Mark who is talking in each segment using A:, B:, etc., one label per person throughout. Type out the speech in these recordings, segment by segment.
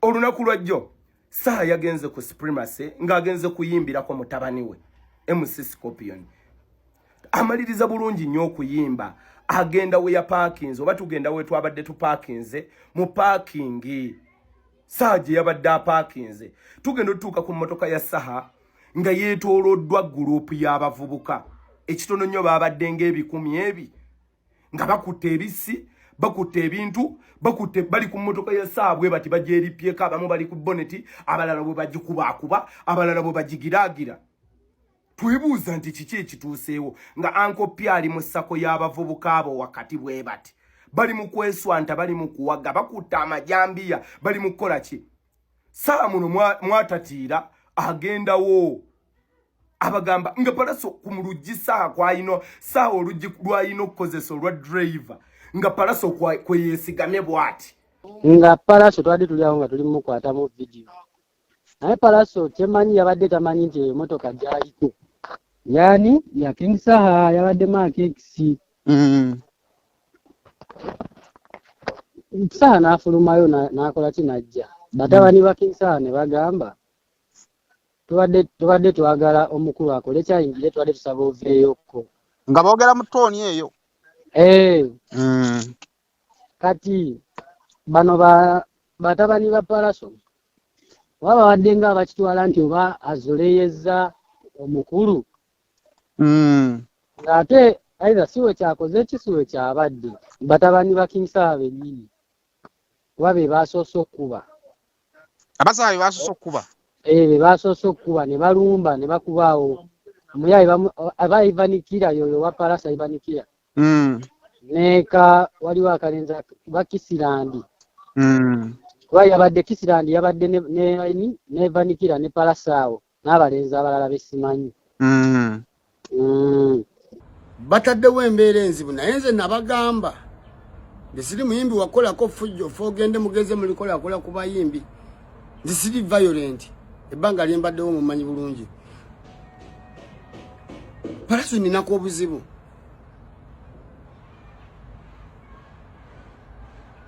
A: Olunaku lwajjo Saha yagenze ku Supremacy ng'agenze kuyimbirako mutabani we MC Scorpion. Amaliriza bulungi nnyo okuyimba, agenda we yapaakinze oba tugenda we twabadde tupaakinze mu paakingi Saha gye yabadde apaakinze. Tugenda otutuuka ku mmotoka ya Saha nga yeetooloddwa guruupu y'abavubuka ekitono nnyo, baabadde ng'ebikumi ebi nga bakutte ebissi, bakutte ebintu, bakutte bali ku mmotoka ya Saha bwe bati bagyeripyeko, abamu bali ku boneti, abalala bwe bagikubaakuba, abalala bwe bagigiraagira. Twebuuza nti kiki ekituuseewo nga Uncle P ali mu ssako y'abavubuka abo wakati bwe bati bali mu kweswanta, bali mu kuwaga, bakutte amajambiya, bali mu kukola ki? Saha muno mwatatiira agendawo abagamba nga Pallaso ku luggi Saha kwalina Saha oluggi lwalina okukozesa olwa driver nga Pallaso kwe yeesigamye bw'ati.
B: Nga Pallaso twabadde tuli awo nga tuli mukwatamu vidiyo, naye Pallaso kyemanyi yabadde tamanyi nti eyo motoka gy'aliko yaani ya King Saha, yabadde Mark X. Saha n'afulumayo n'akola ki n'ajja. Batabani ba King Saha ne bagamba tubadde twagala omukulu akole kyayingire, tubadde tusaba oveeyokko.
C: Nga boogera mu tooni eyo.
B: Kati bano batabani ba Pallaso oba babadde nga bakitwala nti oba azoleyezza omukulu. Ng'ate either si we kyakoze ki si we kyabadde. Batabani ba King Saha bennyini kuba be baasoose okkuba.
C: Abasaha be baasoose okkuba?
B: Be baasoose okkuba ne balumba ne bakuba awo. Omuyayi aba Ivan Kira yoyo wa Pallaso Ivan Kira. Neka waliwo akalenzi ba Kisirandi. Kuba yabadde Kisirandi yabadde ne Ivan Kira ne Pallaso awo n'abalenzi abalala besimanyi.
D: Bataddewo embeera enzibu naye nze nabagamba nti siri muyimbi wakolako fujjo ffe ogende mugeze mulikolakola ku bayimbi, nti siri violent, ebbanga lye mbaddewo mumanyi bulungi. Pallaso ninako obuzibu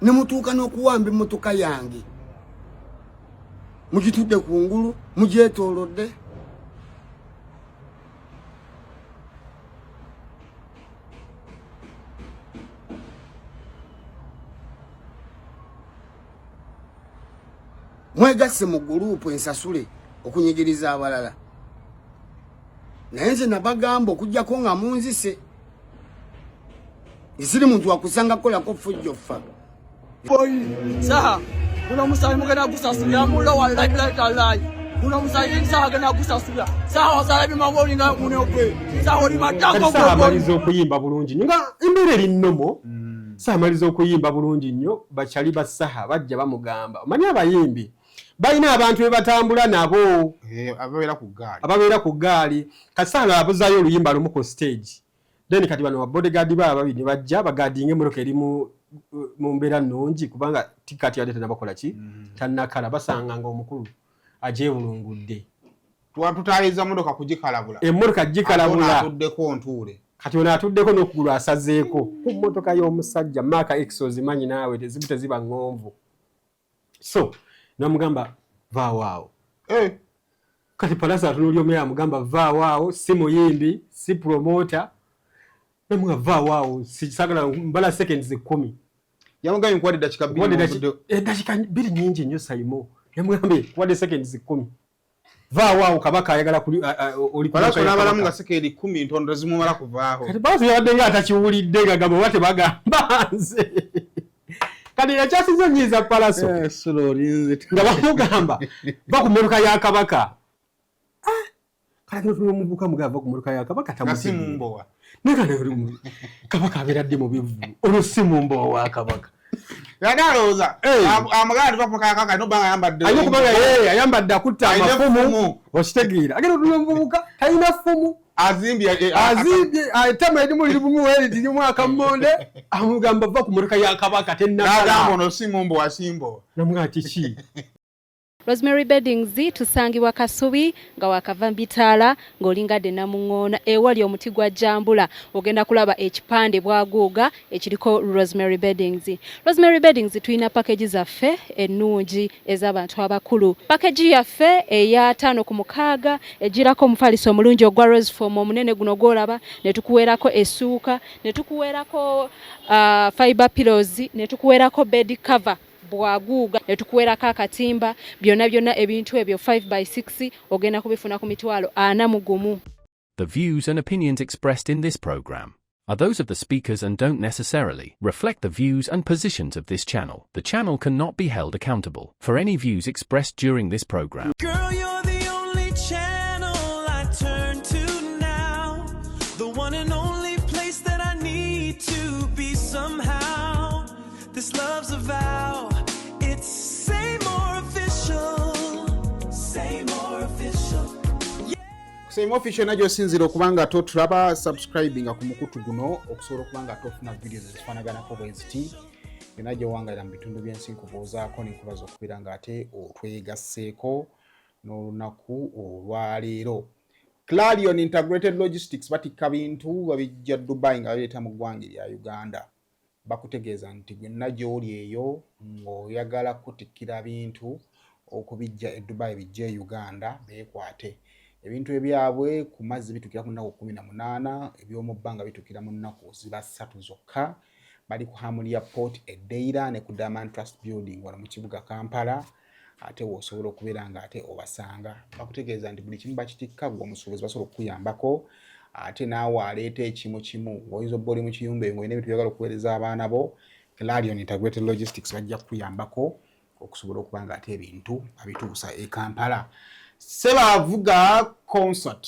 D: ne mutuuka n'okuwamba emmotoka yange, mugitudde ku ngulu mugyetoolodde. Mwegasse mu gurupu ensasule okunyigiriza abalala, naye nze nabagamba okuggyako nga munzise siri muntu wakusanga kukolako fujjo ffa.
E: Saha guno omusaayi mugenda gusasulira mullo wallahi billahi tallahi, guno omusaayi Saha agenda gusasulira. Saha wasala ebimangu olinga munokwe Saha oli matako.
F: Saha amaliza okuyimba bulungi nnyo nga embeera eri nnomo. Saha amaliza okuyimba bulungi nnyo, bakyali ba Saha bajja bamugamba, omanyi abayimbi balina abantu be batambula nabo
C: ababeera
F: ku ggaali. Kati Saha nga abuzaayo oluyimba lumu ku stage, then kati bano ba bodyguard baaba babiri ne bajja bagadinga emmotoka eri mu mbeera nnungi kubanga tikati yadde tannabakola ki tannakala, basanga nga omukulu agyebulungudde.
C: Tutaayiza mmotoka kugikalabula.
F: Emmotoka gikalabula.
C: Atuddeko ntuule.
F: Kati ono atuddeko n'okugulu asazeeko ku mmotoka y'omusajja Mark X, ozimanyi naawe tezibu teziba ŋŋonvu. So namugamba vaawo awo. Kati Pallaso atunuulira omuyaye amugamba vaawo awo, si muyimbi si promoter, namugamba vaawo awo, saagala mbala seconds 10.
C: Yamugambye nkuwadde dakika bbiri.
F: Eddakiika bbiri nnyingi nnyo Saimo. Yamugambye nkuwadde seconds 10. Vaawo awo kabaka ayagala oli
C: Pallaso n'abalamu nga sekendi 10 ntono tezimumala kuvaaho.
F: Kati Pallaso yabadde nga atakiwulidde nga gamba oba tebagamba nze. Kati ekyasinze onnyiiza Pallaso nga bamugamba va ku mmotoka ya kabaka. Kale kino tulina omuvubuka mugamba va ku mmotoka ya kabaka
C: tamusimumbowa.
F: Naye kabaka abeera ddi mu bivvulu? Olwo si mumbowa wa kabaka.
C: Alowooza amugamba nti va ku mmotoka ya kabaka alina okuba nga ayambadde.
F: Alina okuba nga ayambadde akutte amafumu. Okitegeera. Agenda otunula omuvubuka talina ffumu.
C: Azimbye
F: azimbye ettama erimu liri bumuweri lirimu akammonde, amugamba va ku mmotoka ya kabaka tennakala.
C: N'agamba ono si mumbowa simbowa.
F: Namugamba kiki?
G: Rosemary Beddings tusangibwa Kasubi nga wakava Mbitaala ng'olingadde Namuŋŋoona ewali omuti gwa Jambula ogenda kulaba ekipande bwaguuga ekiriko Rosemary Beddings. Rosemary Beddings tulina package zaffe ennungi ez'abantu abakulu. Package yaffe eya 5 ku 6 egirako omufaliso omulungi ogwa rose foam omunene guno gw'olaba, ne tukuweerako essuuka, ne tukuweerako fiber pillows, ne tukuweerako bed cover bwaguuga, ne tukuweerako akatimba. Byonna byonna ebintu ebyo 5 by 6 ogenda kubifuna ku 41,000.
H: The views and opinions expressed in this program are those of the speakers and don't necessarily reflect the views and positions of this channel. The channel cannot be held accountable for any views expressed during this program.
I: Girl, you're the only channel I turn to now. The one and only place that I need to be somehow. This love's a vow. It's Say More Official. Say More Official.
C: Say More Official najyo osinzira okuba nga totulaba, subscribinga ku mukutu guno okusobola okuba nga tofuna videos ezifaanaganako bwe ziti yonna gyowangalira mu bitundu by'ensi. Nkubuuzaako nenkubaza okubeera nga ate otwegasseeko n'olunaku olwaleero. Clarion Integrated Logistics batikka bintu, babijja Dubai nga babireeta mu ggwanga erya Uganda. Bakutegeeza nti gwenna gy'oli eyo ng'oyagala kutikkira bintu okubijja e Dubai bijja e Uganda, beekwate. Ebintu ebyabwe ku mazzi bitukira ku nnaku 18, eby'omu bbanga bitukira mu nnaku ziba 3 zokka. Bali ku Hamulia Port e Deira ne ku Diamond Trust Building wano mu kibuga Kampala, ate w'osobola okubeera nga ate obasanga. Bakutegeeza nti buli kimu bakitikka, gwe omusuubuzi basobola okukuyambako, ate naawe aleeta ekimu kimu. Oyinza obba oli mu kiyumba eyo ng'olina ebintu byagala okuweereza abaana bo, Clarion Integrated Logistics bajja kukuyambako okusobola okuba nga ate ebintu babituusa e Kampala. Sebaavuga concert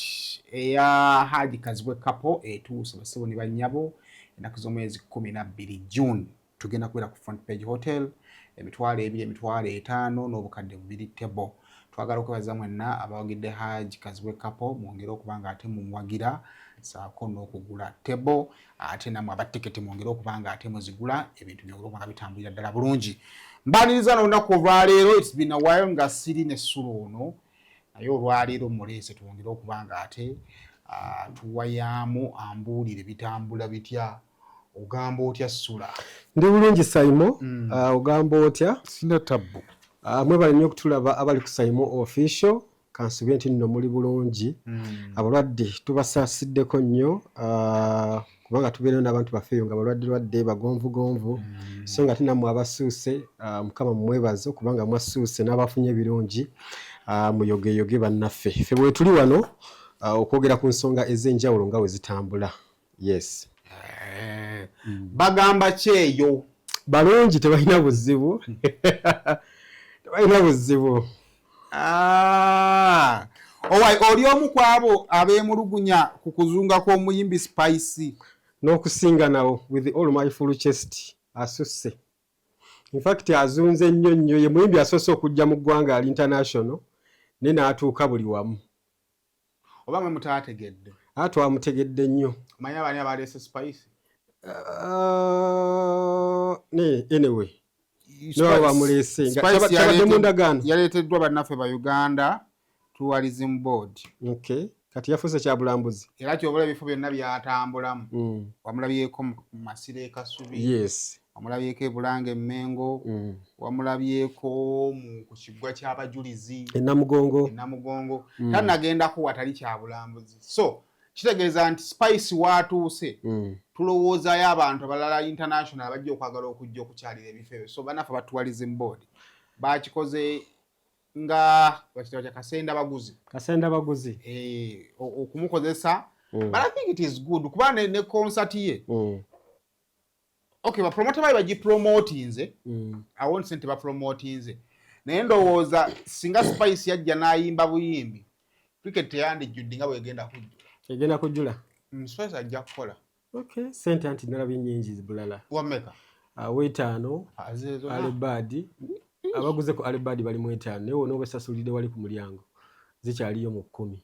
C: eya Haji Kazibwe Kapo etuuse, basebo ne bannyabo, ennaku z'omwezi 12 June. Tugenda kubeera ku Front Page Hotel, 20,000, 50,000 n'2,000 table. Twagala okwebaza mwenna abawagidde Haji Kazibwe Kapo, mwongere okuba nga ate mumuwagira saako n'okugula table, ate namwe abatiketi mwongere okuba nga ate muzigula, ebintu byongere okuba nga bitambulira ddala bulungi. Mbaniriza n'olunaku olwaleero. It's been a while nga siri nessulo ono, naye olwaleero muleese twongere okuba nga ate tuwayaamu, ambuulire bitambula bitya. Ogamba otya, Sula?
F: Ndi bulungi, Saimo. Ogamba otya?
C: Sina tabbu.
F: Mwebale nnyo okutulaba abali ku Saimo Official. Kansubye nti nno muli bulungi. Abalwadde tubasaasiddeko nnyo, kubanga tubeerayo n'abantu baffe eyo nga balwadde lwadde bagonvugonvu. So nga tinammwe abasuuse, Mukama mumwebaze kubanga mwasuuse n'abafunye ebirungi, muyogeyoge bannaffe. Ffe bwe tuli wano okwogera ku nsonga ez'enjawulo nga bwe zitambula. Yes.
C: Bagamba kyeyo.
F: Balungi, tebalina buzibu, tebalina buzibu.
C: Ah. Owai, oli omu ku abo abeemulugunya ku kuzunga kw'omuyimbi Spice?
F: N'okusinga nawo, with all my full chest. Asusse, infact azunze nnyo nnyo. Ye muyimbi asoose okujja mu ggwanga ali international naye n'atuuka buli wamu.
C: Oba mwe mutaategedde?
F: Aa, twamutegedde nnyo.
C: Omanyi abaani abaleese Spice?
F: Ne anyway, niba bamuleese nga kyabadde mu ndagaano.
C: Yaleeteddwa bannaffe ba Uganda Tourism Board.
F: Okay, kati yafuuse kyabulambuzi.
C: Era kyobula ebifo byonna byatambulamu. Wamulabyeko mu Masiro e Kasubi, wamulabyeko e Bulange e Mmengo, wamulabyeko ku kiggwa ky'abajulizi
F: e Namugongo.
C: E Namugongo. Tannagendako watali kyabulambuzi, so kitegeeza nti Spice waatuuse, tulowoozaayo abantu abalala international abajja okwagala okujja okukyalira ebifo ebyo. So bannaffe ba Tourism Board bakikoze nga bakitaba kya kasenda baguzi.
F: Kasenda baguzi.
C: Eh, okumukozesa. But I think it is good kuba ne concert ye, okay, bapromota bayi bagipromotinze. I won't say nti bapromotinze, naye ndowooza singa Spice yajja n'ayimba buyimbi, cricket teyandijjudde nga bwegenda kujjula.
F: Egenda kujjula.
C: Spice ajja kukola.
F: Okay, sente anti nalabye nyingi bulala.
C: Wameka?
F: Wetaano.
C: Azeezo.
F: Alebad abaguze ku alebad bali mu 50, naye wona obasasulidde wali ku mulyango zikyaliyo mu 10.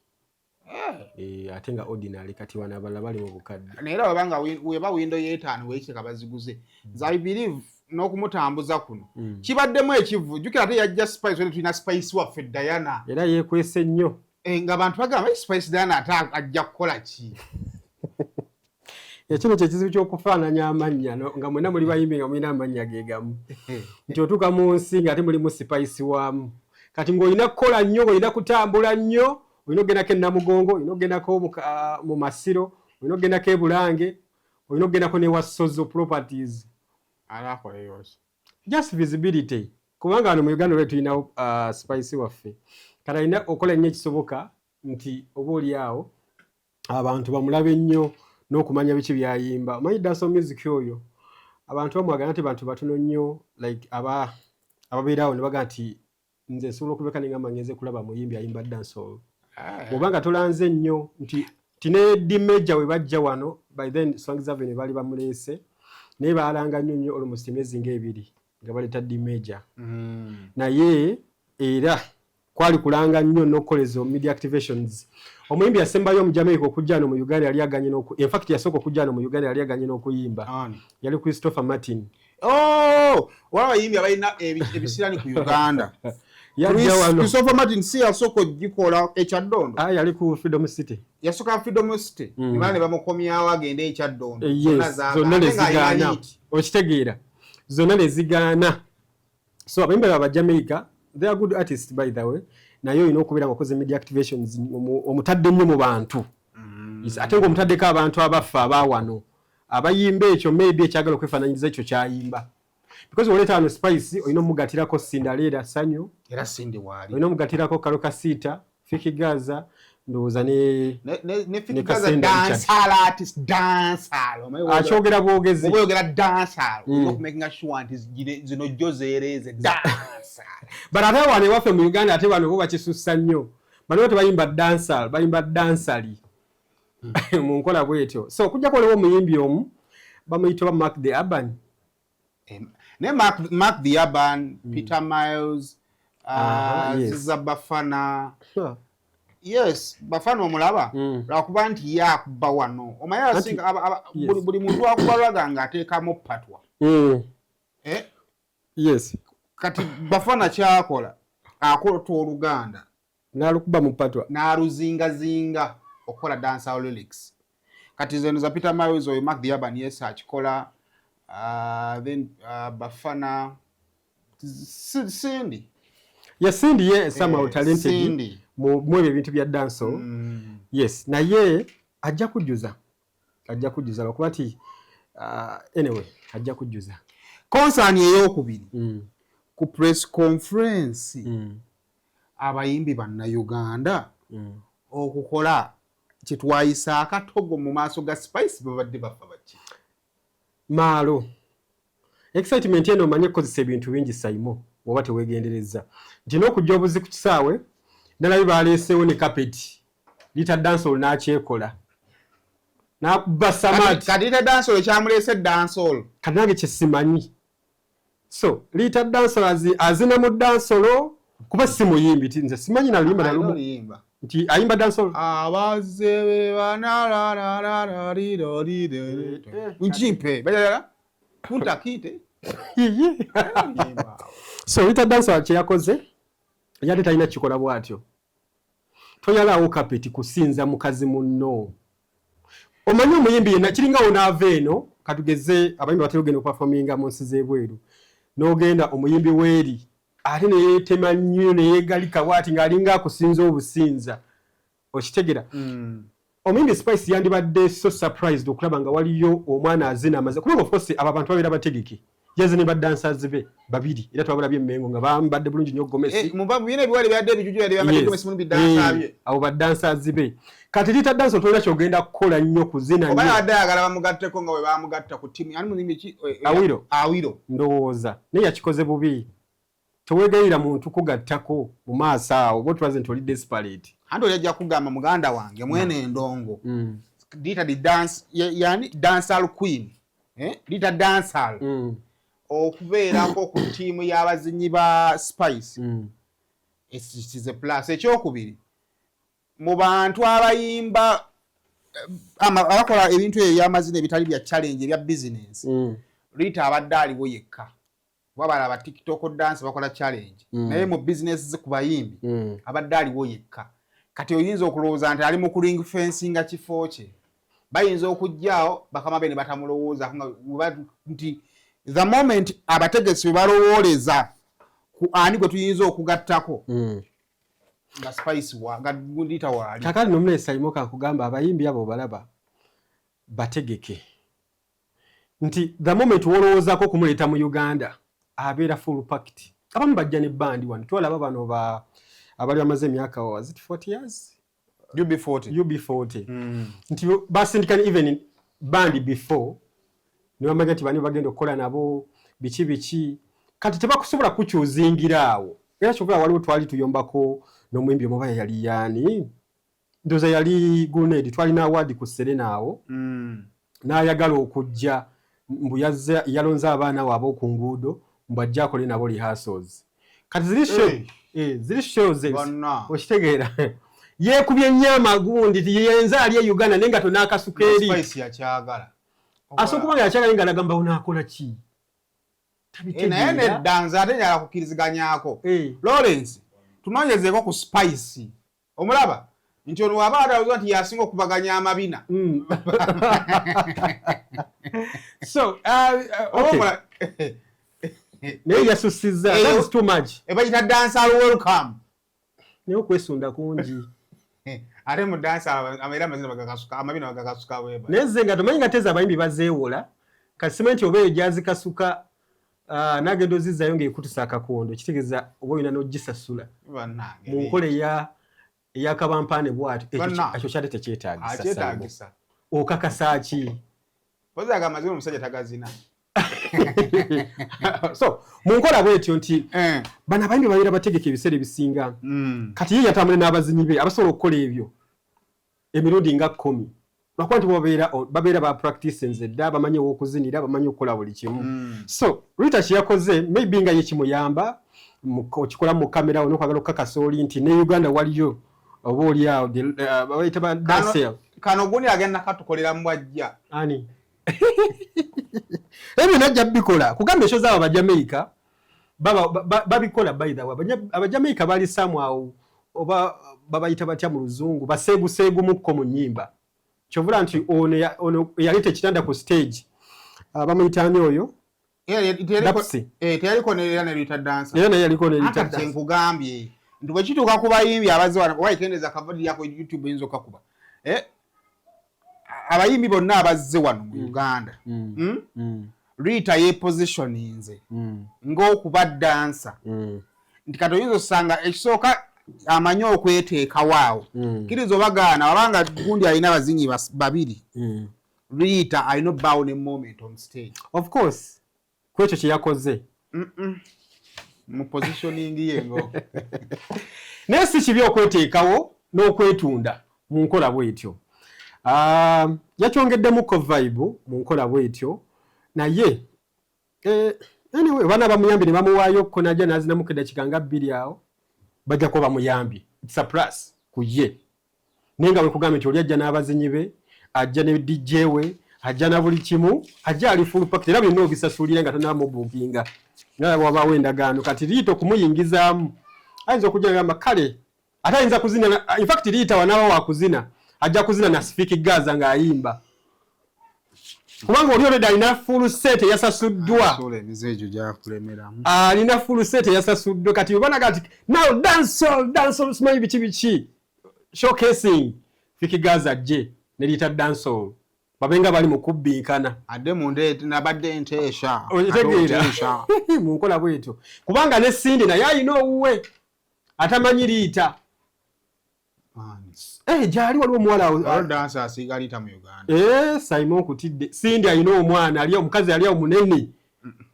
F: Eh, ate nga ordinary kati wano abalala bali mu bukadde.
C: Naye era webanga weba window y'etaano weekeka baziguze. Nze I believe N'okumutambuza kuno kibaddemu ekivu. Jjukira ate yajja Spice, wete tulina Spice waffe Diana.
F: Era yeekwese nnyo.
C: Eh, nga abantu bagamba, "Hey, Spice Diana ate ajja kukola ki?"
F: Ekino kyekizibu ky'okufaananya amannya nga mwenna muli bayimbi, nga mulina amannya ge gamu, nti otuuka mu nsi nga ate mulimu Spice waamu. Kati ng'olina kukola nnyo, ng'olina kutambula nnyo, olina okugendako e Namugongo, olina okugendako mu Masiro, olina okugendako e Bulange, olina okugendako ne Wasozo Properties.
C: Alakoleyoki?
F: Just visibility, kubanga wano mu Uganda olwe tulinawo Spice waffe. Kati alina okola nnyo ekisoboka nti oba oli awo abantu bamulabe nnyo n'okumanya biki byayimba. Omanyi dancehall music oyo abantu bamwagala, nti bantu batono nnyo like aba ababeerawo ne bagaa nti nze nsobola okubeka nengamba ngenze kulaba muyimbi ayimba dancehall. Bw'oba nga tolanze nnyo nti tine D Major we bajja wano, by then Swangz Avenue baali bamuleese, naye baalanga nnyo nnyo almost emyezi ng'ebiri nga baleeta D Major. Naye era kwali kulanga nnyo n'okukola ezo media activations. Omuyimbi yasembayo omu Jamaica okujja wano mu Uganda yali aganye n'oku, in fact yasooka okujja wano mu Uganda yali aganye n'okuyimba.
C: Ani?
F: Yali Christopher Martin.
C: Oh, wala abayimbi abalina ebisirani ku Uganda.
F: Yajja wano.
C: Christopher Martin si yasooka ogikola ekyaddondo?
F: Ah, yali ku Freedom City.
C: Yasooka Freedom City, nemala ne bamukomyawo agende ekyaddondo.
F: Yes, zonna ne zigaana. Okitegeera, zonna ne zigaana. So abayimbi aba Jamaica, they are good artists by the way, naye olina okubeera nga okoze media activations, omutadde nnyo mu bantu. Yes, ate ng'omutaddeko abantu abaffe abawano abayimba ekyo, maybe ekyagala okwefaananyiriza ekyo kyayimba, because oleeta wano Spice, olina omugatirako Cinderella Sanyu.
C: Era Cindy waali.
F: Olina omugatirako Karole Kasita, Fik Gaza, ndowooza ne
C: ne
F: ne
C: Fik Gaza.
F: Kasenda Richard.
C: Dancehall artist, dancehall. Omanyi
F: Akyogera bwogezi.
C: Oba oyogera dancehall, olina okumakinga sure nti zino jjo zeereeze dancehall.
F: But ate wano ewaffe mu Uganda, ate bano bo bakisussa nnyo. Bano bo tebayimba dancehall, bayimba dansali mu nkola bwetyo. So okujjako waliwo omuyimbi omu bamuyita oba Mark the Urban.
C: Naye Mark the Urban, Peter Miles,
F: Aha, yes.
C: Ziza Bafana. Yes, Bafana omulaba, lwakuba nti ye akuba wano, omanyi abasinga buli muntu akuba lwaga ng'ateekamu patwa. Eh? Kati Bafana kyakola, akolota Oluganda
F: N'alukuba mu patwa.
C: N'aluzingazinga okukola dancehall lyrics. Kati zeno za Peter Miles, oyo Mark the Urban, yes, akikola. Then Bafana, Cindy.
F: Ya, Cindy ye somehow talented
C: Cindy.
F: mu ebyo ebintu bya dancehall. Yes, naye ajja kujjuza, ajja kujjuza lwakuba nti anyway, ajja kujjuza.
C: Concern eyokubiri, ku press conference, abayimbi Bannayuganda okukola kyetwayisa akatogo mu maaso ga Spice, babadde bafa baki?
F: Maalo, excitement eno, omanye okukozesa ebintu bingi saimo oba tewegendereza nti n'okujja obuzi ku kisaawe. Nalabi baleeseewo ne kapeti, Rita Dancehall n'akyekola n'akuba samati.
C: Kati Rita Dancehall ekyamuleese dancehall?
F: Kati nange kyesimanyi. So Rita Dancehall azina mu dancehall, kuba si muyimbi ti nze simanyi naluyimba
C: Alina
F: nalumu.
C: Oluyimba.
F: Nti ayimba dancehall.
C: Abazebe banararararararire nkimpe bayala kunta kinte.
F: So Rita Dancehall kyeyakoze yali talina kikola bw'atyo. Toyalawo kapeti kusinza mukazi munno. Omanyi omuyimbi yenna kiringa wonaava eno, katugeze abayimbi batera ogenda okuperforminga mu nsi z'ebweru, n'ogenda omuyimbi weeri ate neyeetema nnyo neyeegalika bwati ng'alinga akusinza obusinza. Okitegera? Omuyimbi Spice yandibadde so surprised okulaba nga waliyo omwana azina amaze, kubanga of course abo abantu babeera bategeke. Yaze ne badancers be babiri, era twabalabye Emmengo nga bambadde bulungi nnyo gomesi.
C: Bina ebiwale byadde ebijuju yadde byambadde gomesi mu bidansa bye.
F: Abo badancers be. Kati Rita Dancehall tolina kyogenda kukola nnyo kuzina
C: Oba
F: nnyo.
C: yabadde ayagala bamugatteko nga bwe bamugatta ku ttiimu ani muyimbi ki?
F: Awiro.
C: Awiro.
F: Ndowooza naye yakikoze bubi. Teweegayirira muntu kugattako mu maaso awo oba otulaze nti oli desperate.
C: Anti oli ajja kugamba, muganda wange mwene endongo. Rita the dance yani dancehall queen, eh? Rita dancehall okubeerako ku ttiimu y'abazinyi ba Spice, it is a plus. Ekyokubiri, mu bantu abayimba abakola ebintu ebyo ebyamazina ebitali bya challenge, ebya business, Rita abadde aliwo yekka. Kuba balaba TikTok dance bakola challenge. Naye mu business ze ku bayimbi abadde aliwo yekka. Kati oyinza okulowooza nti ali mu kuring fencinga kifo kye. Bayinza okujjaawo bakama be ne batamulowoozaako nga nti the moment abategesi bwe balowooleza ku ani gwe tuyinza okugattako nga Spice wa nga Rita waali.
F: Kakati nomuleesa kakugamba abayimbi abo balaba bategeke nti the moment wolowoozaako okumuleeta mu Uganda abeera full packed. Abamu bajja ne bandi wano, twalaba bano ba abali bamaze emyaka, was it 40 years?
C: UB40.
F: UB40. Nti basindika even bandi before ne bamanya nti bani bagenda okukola nabo biki biki. Kati tebakusobola kukyuzingira awo. Era kyova waliwo twali tuyombako n'omuyimbi omuba yali yaani, ndowooza yali Grenade, twalina award ku Serena awo n'ayagala okujja mbu yazze yalonze abaana waabwe ku nguudo mbu ajja akole nabo rehearsals. Kati ziri show
C: Hey.
F: Ziri shows
C: Bonna.
F: Okitegeera, yeekubye nnyo amagundi ti yenze ali e Uganda naye nga tonaakasuka eri.
C: Spice yakyagala.
F: Asobola okuba nga yakyagala nga nagamba onaakola ki.
C: Naye nedda, nze ate njala kukkiriziganyako. Lawrence, tunoonyezeeko ku Spice. Omulaba nti ono waba alowooza nti yasinga okubaganya amabina.
F: So okay. Naye yasusizza, that is too much.
C: Ebayita dancehall welcome.
F: Naye okwesunda kungi.
C: Ate mu dance era amazina bagakasuka, amabina bagakasuka bweba.
F: Naye nze nga tomanyi nga teza abayimbi bazeewola. Kati simanyi nti oba eyo gyazikasuka n'agenda ozizzayo ng'ekutusa akakondo, kitegeeza oba olina n'ogisasula
C: Bannange.
F: Mu nkola eya eyakabampaane bw'atyo ekyo
C: Bonna.
F: Ekyo kyate tekyetaagisa.
C: Akyetaagisa.
F: Okakasa ki?
C: Pozi aga amazina omusajja tagazina.
F: So mu nkola bwetyo nti
C: Eh.
F: bano abayimbi babeera bategeka ebiseera ebisinga. Kati ye yatambula n'abazinyi be abasobola okukola ebyo emirundi nga 10, lwakuba nti babeera ba practice dda, bamanyi ow'okuzinira, bamanyi okukola buli kimu. So Rita kyeyakoze maybe nga ye kimuyamba okikola mu kamera nokwagala okukakasa oli nti ne Uganda waliyo oba oli awo babayita ba dancehall.
C: Kano gundi agenda katukolera mbwajja.
F: Ani ebyo najja bikola kugamba esho zaabo Abajamaica babikola. By the way, Abajamaica bali samu awo, oba babayita batya mu Luzungu, baseeguseegumukko mu nnyimba. Kyovula nti ono eyaleeta ekitanda ku stage, bamuyita ani oyo? Dapsy.
C: Teyaliko era ne Rita Dancer.
F: Era naye yaliko ne Rita
C: Aka
F: Dancer.
C: Kyenkugambye nti bwe kituuka ku bayimbi abazze wano, oba ekendeza akavadi yako YouTube eyinza okakuba. Abayimbi bonna abazze wano mu Uganda, Rita yepositioninze ng'okuba dancer nti kati oyinza osanga ekisooka amanyi okweteekawo awo. Kkiriza obagaana wabanga gundi alina abazinyi babiri, Rita alina obbaawo ne moment on stage.
F: Of course, kwekyo kye yakoze.
C: Mu positioning ye ngo
F: Naye si kibi okweteekawo n'okwetunda mu nkola bwetyo. Yakyongeddemukko vibe mu nkola bwetyo, naye anyway, baana bamuyambye ne bamuwaayo ko najja n'azinamuko eddakiika nga 2 awo, bajja kuba bamuyambye. It's a plus ku ye. Naye nga bwekugambye nti oli ajja n'abazinyi be, ajja ne DJ we, ajja na buli kimu, ajja ali full packed, era byonna obisasulira nga tonamubuukinga, nga wabaawo endagaano. Kati Riita okumuyingizaamu ayinza okujja gamba kale ate ayinza kuzina in fact Riita wanaaba wakuzina ajja kuzina na Fik Gaza ng'ayimba, kubanga oli already alina full set eyasasuddwa.
C: Asuula emize egyo gyakulemeramu.
F: Alina full set eyasasuddwa. Kati obanaga nti now dancehall, dancehall, simanyi biki biki, showcasing Fik Gaza ajje ne Rita dancehall babenga bali mu kubbinkana.
C: Adde munda nabadde nteesha.
F: Okitegeera?
C: Ate oteesha.
F: Mu nkola bwetyo, kubanga ne Cindy naye alina owuwe atamanyi Riita.
C: Ani?
F: Gyali waliwo omuwala awo.
C: Waliwo dancer asiiga Rita mu Uganda?
F: Simon Kutidde, Cindy alina omwana ali omukazi ali awo munene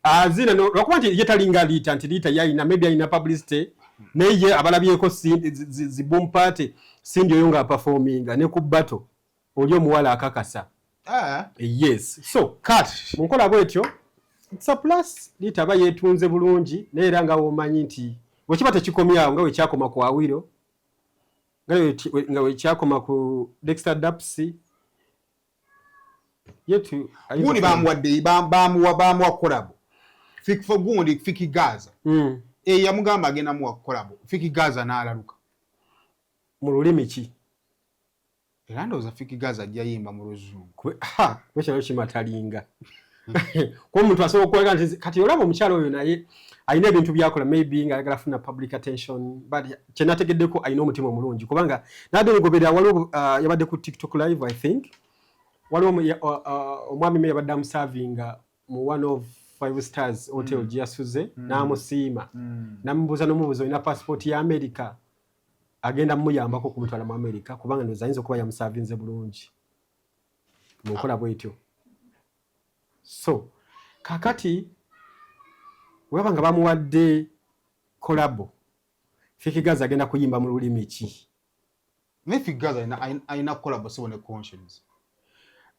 F: azina lwakuba nti ye talinga Rita, nti Rita ye alina maybe alina publicity, naye ye abalabyeko Cindy zi boom party, Cindy oyo ng'aperforminga ne ku battle oli omuwala akakasa.
C: Ah.
F: Yes, so
C: Kati
F: mu nkola bwetyo it's a plus. Rita aba yeetunze bulungi, naye era nga womanyi nti bwe kiba tekikomyawo nga wekyakoma ku Awiro, nga wekyakoma ku Dexter Dapsy yetu
C: gundi bamuwadde, bamuwa collabo. Gundi Fik Gaza yamugamba agenda muwa collabo, Fik Gaza n'alaluka.
F: Mu lulimi ki?
C: Era ndowooza Fik Gaza ajja yimba mu Luzungu.
F: Kuba kimatalinga kuba omuntu asobola okulaga nti kati olaba omukyalo oyo naye alina ebintu byakola, maybe nga ayagala funa public attention, but kyenategeddeko alina omutima omulungi, kubanga nabadde ngoberera, waliwo yabadde ku TikTok live, I think waliwo omwami me yabadde amusavinga mu one of five stars hotel gye yasuze, n'amusiima, namubuuza n'omubuuza, olina passport ya America? Agenda mumuyambako okumutwala mu America, kubanga ndowooza ayinza okuba yamusavinze bulungi mu nkola bwetyo. So kakati weba nga bamuwadde collabo, Fik Gaza agenda kuyimba mu lulimi ki?
C: Naye Fik Gaza alina collabo sibo ne Konshens.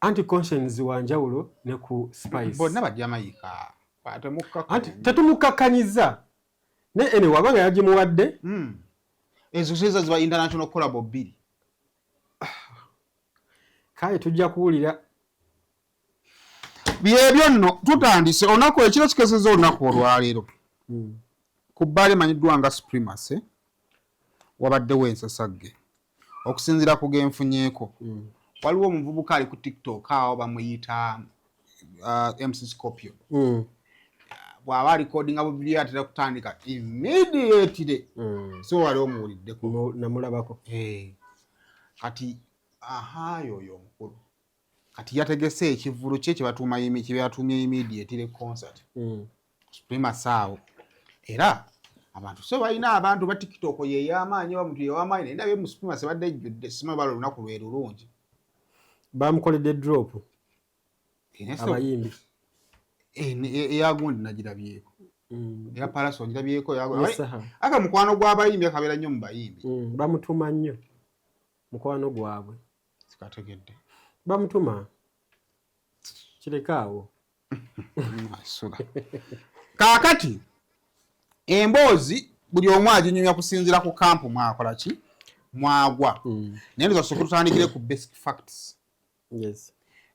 F: Anti Konshens wanjawulo ne ku Spice.
C: Bonna Bajamaika.
F: Anti tetumukakkanyiza, naye ene wabanga yagimuwadde.
C: Ezo ziza ziba international collabo bbiri.
F: Kale tujja kuwulira.
C: Byebyo nno, tutandise olunaku ekiro kikeseza olunaku olwaleero. Ku bbaala emanyiddwa nga Supremacy wabaddewo ensasagge. Okusinziira ku genfunyeeko, waliwo omuvubuka ali ku TikTok awo bamuyita MC Scorpion. Bw'aba alikodinga bu video atera kutandika immediately. So wali omuwuliddeko?
F: Namulabako.
C: Kati aha, yoyo omukulu kati yategese ekivvulu kye kyebatuumye immediately concert. Supremacy awo, era abantu so balina abantu ba TikTok yeyamaanyi oba muntu yewamaanyi, naye ndabye mu Supremacy badde ejjudde, simanyi bala olunaku lwe lulungi.
F: Bamukoledde drop abayimbi.
C: Eyagundi nagirabyeko, era Palaso ngirabyeko aka mukwano gw'abayimbi, akabeera nnyo mu bayimbi.
F: Bamutuma nnyo, mukwano gwabwe.
C: Sikategedde.
F: Bamutuma, kirekaawo.
C: Kaakati emboozi buli omu aginyumya kusinziira ku camp mwakola ki mwagwa, naye ndoza tusooke tutandikire ku basic facts.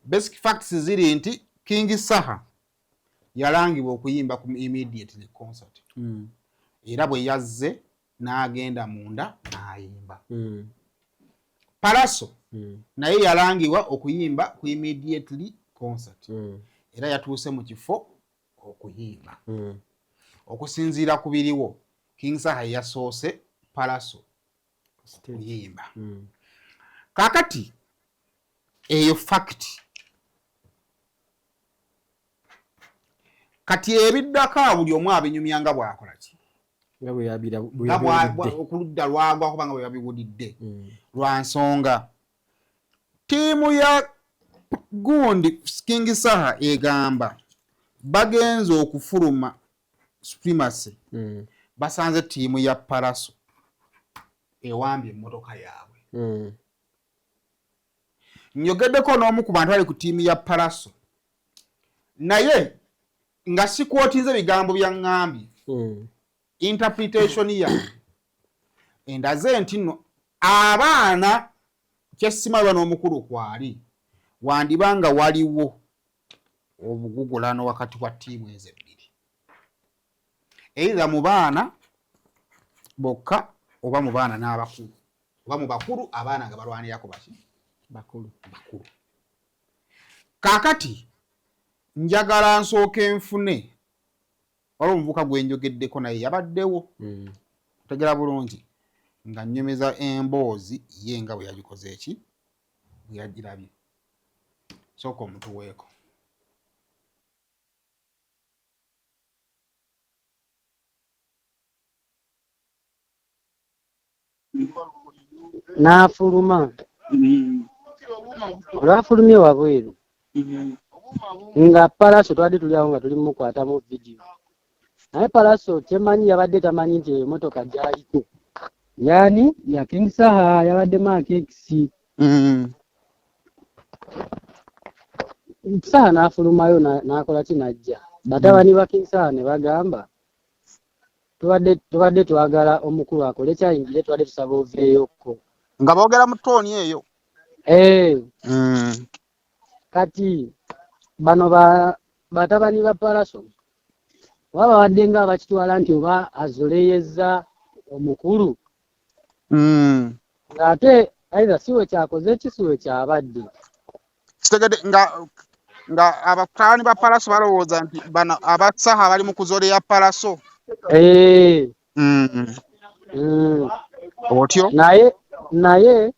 C: Basic facts ziri nti King Saha yalangibwa okuyimba ku immediately concert, era bwe yazze n'agenda munda n'ayimba. Palaso naye yalangibwa okuyimba ku immediately concert, era yatuuse mu kifo okuyimba. Okusinziira ku biriwo, King Saha yasoose Palaso okuyimba. Kakati eyo fact. Kati ebiddako buli omu abinyumya nga bwakola ki, okuludda lwagwa, kubanga bwe babiwulidde. Lwa nsonga ttiimu ya gundi King Saha egamba bagenze okufuluma Supremacy, basanze ttiimu ya Palaso ewambye emmotoka yaabwe. Nyogeddeko n'omu ku bantu ali ku ttiimu ya Palaso, naye nga sikwotinze bigambo bya ŋŋambye, interpretation yange endaze nti nno abaana kyesimalwa n'omukulu kwali wandiba nga waliwo obugugulano wakati wa ttiimu ezo ebbiri, either mu baana bokka oba mu baana n'abakulu, oba mu bakulu abaana nga balwanirako baki?
F: Bakulu.
C: Bakulu. Kaakati njagala nsooke nfune, waliwo omuvubuka gwe njogeddeko naye yabaddewo, otegera bulungi, nga nnyumiza emboozi ye nga bwe yagikoze eki bwe yagirabye. Sooka omutuweeko.
B: N'afuluma, olwafulumye wabweru nga Palaso twabadde tuli awo nga tuli mumukwatamu vidiyo, naye Palaso kyemanyi yabadde tamanyi nti eyo motoka gyaliko yani ya King Saha, yabadde Mark X. Saha n'afulumayo n'akola ki, n'ajja, batabani ba King Saha ne bagamba, tubadde twagala omukulu akole kyayingire, tubadde tusaba oveeyokko.
C: Nga boogera mu tone eyo.
B: Eh. Kati bano ba batabani ba Palaso. Oba babadde nga abakitwala nti oba azoleyezza omukulu. Ng'ate either si we kyakoze ki si we kyabadde.
C: Kitegedde nga nga abatabani ba Palaso balowooza nti bano abasaha bali mu kuzoleya Palaso. Otyo?
B: Naye naye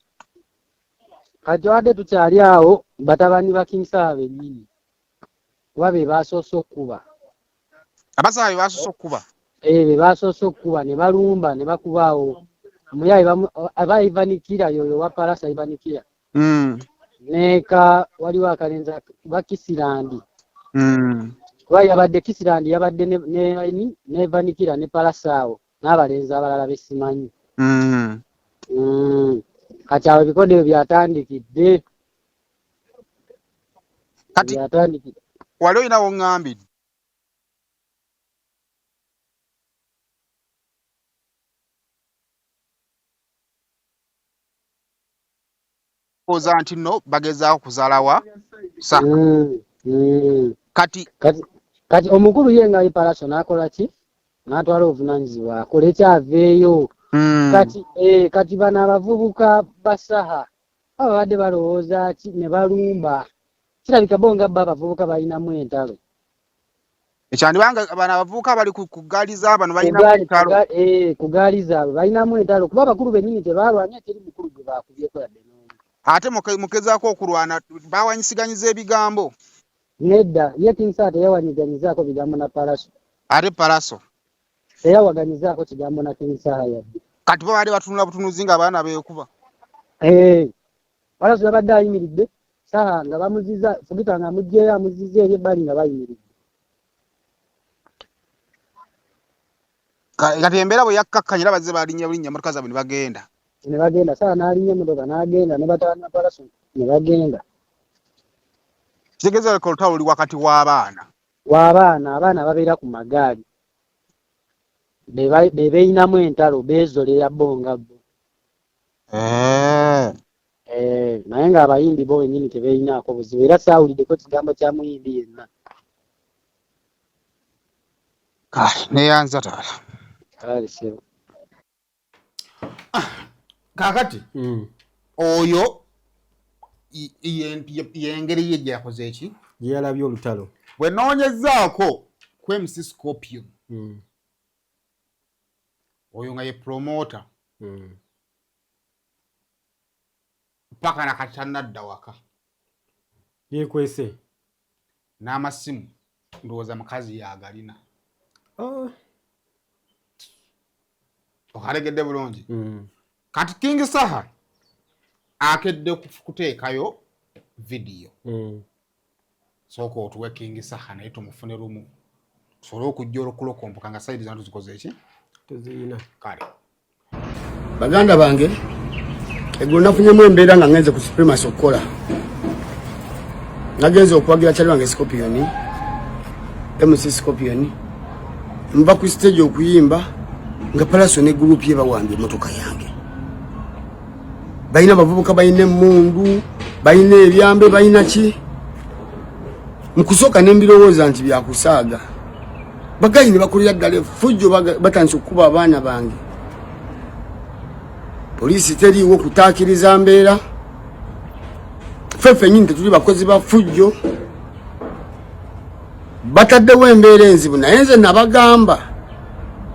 B: kati wadde tukyali awo batabani ba King Saha bennyini kuba be baasoose okukuba.
C: Abasaha be baasoose okukuba?
B: Eh, be baasoose okukuba ne balumba ne bakuba awo omuyayi aba Ivanikira yoyo wa Palasa Ivanikira. Neka waliwo akalenzi bakisirandi. Kuba yabadde Kisirandi yabadde ne ne ne Ivanikira ne Palasa awo n'abalenzi abalala besimanyi. Kati awo ebikodo ebyo byatandikidde.
C: Kati
B: byatandikidde.
C: Wali olina w'oŋŋambidde oza nti nno bagezaako kuzaalawa sa. Kati
B: Kati omukulu ye nga ye Palaso n'akola ki? N'atwala obuvunaanyizibwa akole kyaveeyo. Kati kati bano abavubuka ba Saha baba babadde balowooza ki ne balumba. Kirabika bo nga bo abavubuka balinamu entalo.
C: Ekyandibanga bano abavubuka bali ku ggaali z'abano balinamu entalo.
B: Ku ggaali zaabwe balinamu entalo kuba abakulu bennyini tebalwanye, teri mukulu gwe baakubyeko yadde n'omu.
C: Ate mukezaako okulwana bawanyisiganyiza ebigambo.
B: Nedda, ye King Saha teyawanyiganyizaako bigambo na Palaso.
C: Ate Palaso
B: teyawaganyizaako kigambo na King Saha yadde.
C: Kati bo baali batunula butunuzi ng'abaana beekuba.
B: Palaso yabadde ayimiridde, Saha nga bamuziza, Fugita nga amuggyeyo amuziza eri ebbali nga bayimiridde.
C: Kati embeera bwe yakkakkanye era bazze balinnya bulinnya emmotoka zaabwe ne bagenda.
B: Ne bagenda, Saha n'alinnya emmotoka n'agenda ne batabani ba Palaso ne bagenda.
C: Kitegeeza leka olutalo luli wakati w'abaana.
B: W'abaana, abaana babeera ku magaali. Be beeyinamu entalo, beezoleya bo nga bo. Naye ng'abayimbi bo bennyini tebeeyinaako buzibu era saawuliddeko kigambo kya muyimbi yenna.
C: Kale, neeyanza taata.
B: Kale ssebo.
C: Kaakati oyo y'engeri ye gye yakoze eki?
F: Gye yalabye olutalo.
C: Bwe nnoonyezzaako ku MC Scorpion, oyo nga ye promoter, paka na kati tannadda waka.
F: Yeekwese.
C: N'amasimu ndowooza mukazi yagalina. Okalegedde bulungi. Kati King Saha akedde kuteekayo vidiyo. Sooka otuwe King Saha naye tumufune lumu tusobole okujja olukulokompoka nga sayidi zonna tuzikoze eki?
F: Tuzirina.
C: Kale.
D: Baganda bange, eggulo nafunyemu embeera nga ngenze ku Supremacy okukola. Nagenze okuwagira kyali wange Scorpion, MC Scorpion. Nva ku stage okuyimba nga Palaso ne group ye bawambye emmotoka yange. Balina abavubuka, balina emmundu, balina ebyambe, balina ki? Mu kusooka ne mbirowooza nti byakusaaga. Bagayi ne bakulira ddala effujjo, batandise okukuba abaana bange. Poliisi teriiwo kutaakiriza mbeera. Ffe ffennyini tetuli bakozi ba ffujjo. Bataddewo embeera enzibu, naye nze nabagamba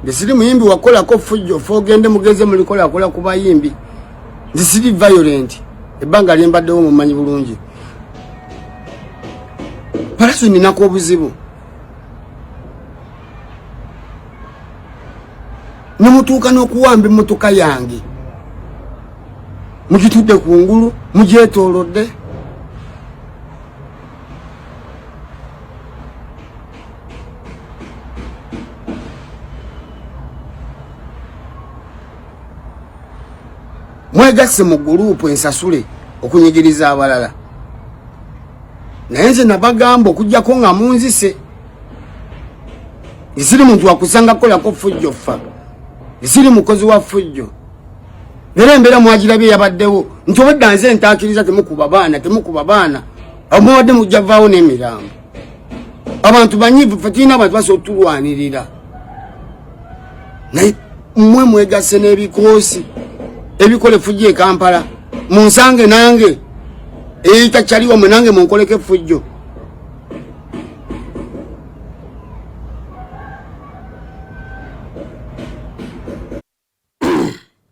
D: nti siri muyimbi wakolako ffujjo, ffe ogende mugeze mulikolakola ku bayimbi. Nti siri violent, ebbanga lye mbaddewo mumanyi bulungi. Palaso ninako obuzibu. Nemutuuka n'okuwamba emmotoka yange, mugitudde ku ngulu, mugyetoolodde. Mwegasse mu gurupu ensasule okunyigiriza abalala. Naye nze nabagamba okuggyako nga munzise. Siri muntu wakusanga kukolako ffujjo ffa. Siri mukozi wa ffujjo. Era embeera mwagirabye yabaddewo nti obwedda nze ntaakiriza temukuba baana, temukuba baana. Awo mubadde mujja vaawo n'emirambo. Abantu banyiivu, ffe tulina abantu basobola otulwanirira, naye mmwe mwegasse n'ebikoosi ebikola effujjo e Kampala. Munsange nange eyita kyali wamwe, nange munkoleko effujjo.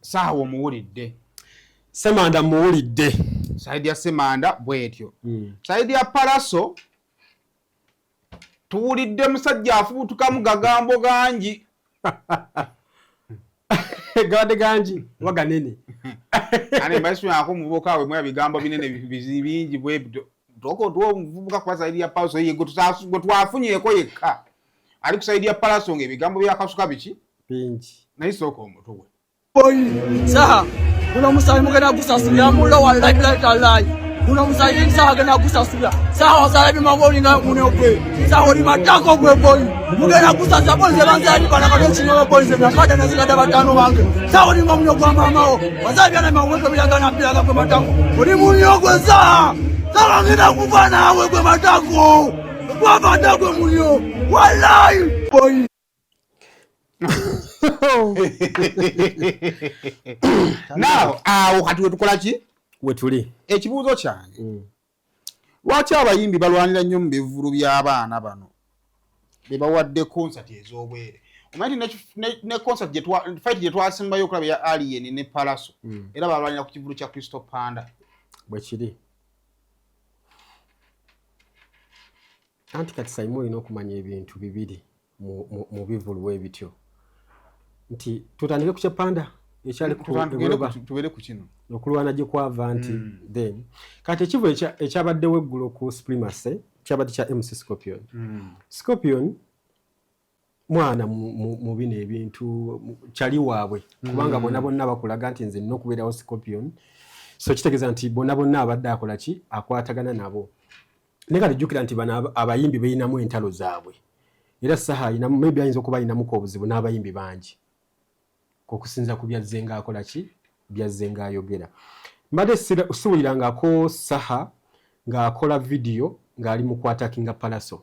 C: Saawa omuwulidde.
F: Semanda muwulidde.
C: Side ya Semanda bwetyo. Side ya Palaso tuwulidde musajja afubutukamu gagambo gangi.
F: Gabadde gangi oba ganene?
C: Ane mbaswako omuvubuka we mwa bigambo binene bingi bwebyo. Toko tuwo omuvubuka kwa side ya Palaso ye gwe twafunyeeko yekka. Ali ku side ya Palaso ng'ebigambo byakasuka biki?
F: Bingi.
C: Naye sooka omutuwe.
E: Saha guno omusaayi mugenda gusasulira mullo wallahi billahi tallahi. Guno omusaayi Saha agenda gusasulira. Saha wazala ebimangu olinga munyo gwe. Saha oli matako gwe boyi. Mugenda gusasula boyi banzaali balakati okinyola boyi ze nakada nazigada bataano bange. Saha olinga omunyo gwa maamawo. Wazala byana ebimangu gwe biragana biraga gwe matako. Oli munyo gwe Saha. Saha ngenda kufa naawe gwe matako. Gwavadda gwe munyo. Wallahi boyi.
C: Now awo kati wetukola ki?
F: Wetuli.
C: Ekibuuzo kyange, lwaki abayimbi balwanira nnyo mu bivvulu by'abaana bano be bawadde concert ez'obwere? Omanyi nti ne concert fight gye twasembayo okulaba eya Alien ne Palaso, era balwanira ku kivvulu kya Crystal Panda.
F: Bwekiri. Anti kati Saimu olina okumanya ebintu bibiri mu bivvulu bwe bityo, nti tutandike ku kyapanda ekyali ku
C: Tubeere ku kino.
F: Okulwana gye kwava nti then kati ekivu ekyabaddewo eggulo ku Supremacy kyabadde kya MC Scorpion. Scorpion mwana mu bino ebintu kyali waabwe, kubanga bonna bonna bakulaga nti nze nina okubeerawo Scorpion, so kitegeeza nti bonna bonna abadde akola ki, akwatagana nabo. Naye kati jjukira nti bano abayimbi beeyinamu entalo zaabwe, era Saha ayinamu, maybe ayinza okuba ayinamuko obuzibu n'abayimbi bangi okusinza ku byazze ng'akola ki, byazze ng'ayogera. Mbadde siwulirangako Saha ng'akola vidiyo ng'ali mu kwattackinga Palaso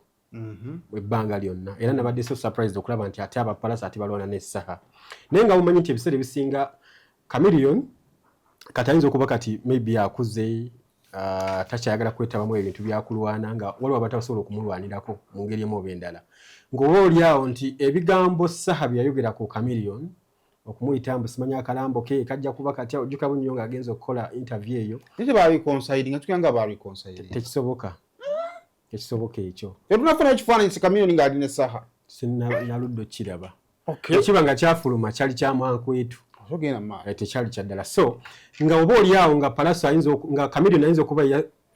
F: ebbanga lyonna, era nabadde so surprised okulaba nti ate abapalaso ate balwana ne Saha. Naye nga mumanyi nti ebiseera ebisinga Chameleon kati ayinza okuba kati maybe akuze, takyayagala kwetabamu ebintu byakulwana, nga waliwo abatasobola okumulwanirako mu ngeri emu oba endala, ng'oba oli awo nti ebigambo Saha bye yayogera ku Chameleon okumuyita mbu simanyi akalambo ke kajja kuba katya, ojjuka bunnyo ng'agenza okukola interview eyo.
C: Naye tebareconciling, nga nga bareconciling.
F: Tekisoboka, tekisoboka ekyo.
C: Tetunafuna ekifaananyi si Chameleon ng'ali ne Saha?
F: Sinaludde okukiraba. Ekiba nga kyafuluma kyali kyamwankwetu.
C: Ogenda mu maaso.
F: Tekyali kya ddala. So nga oba oli awo nga Palaso ayinza nga Chameleon ayinza okuba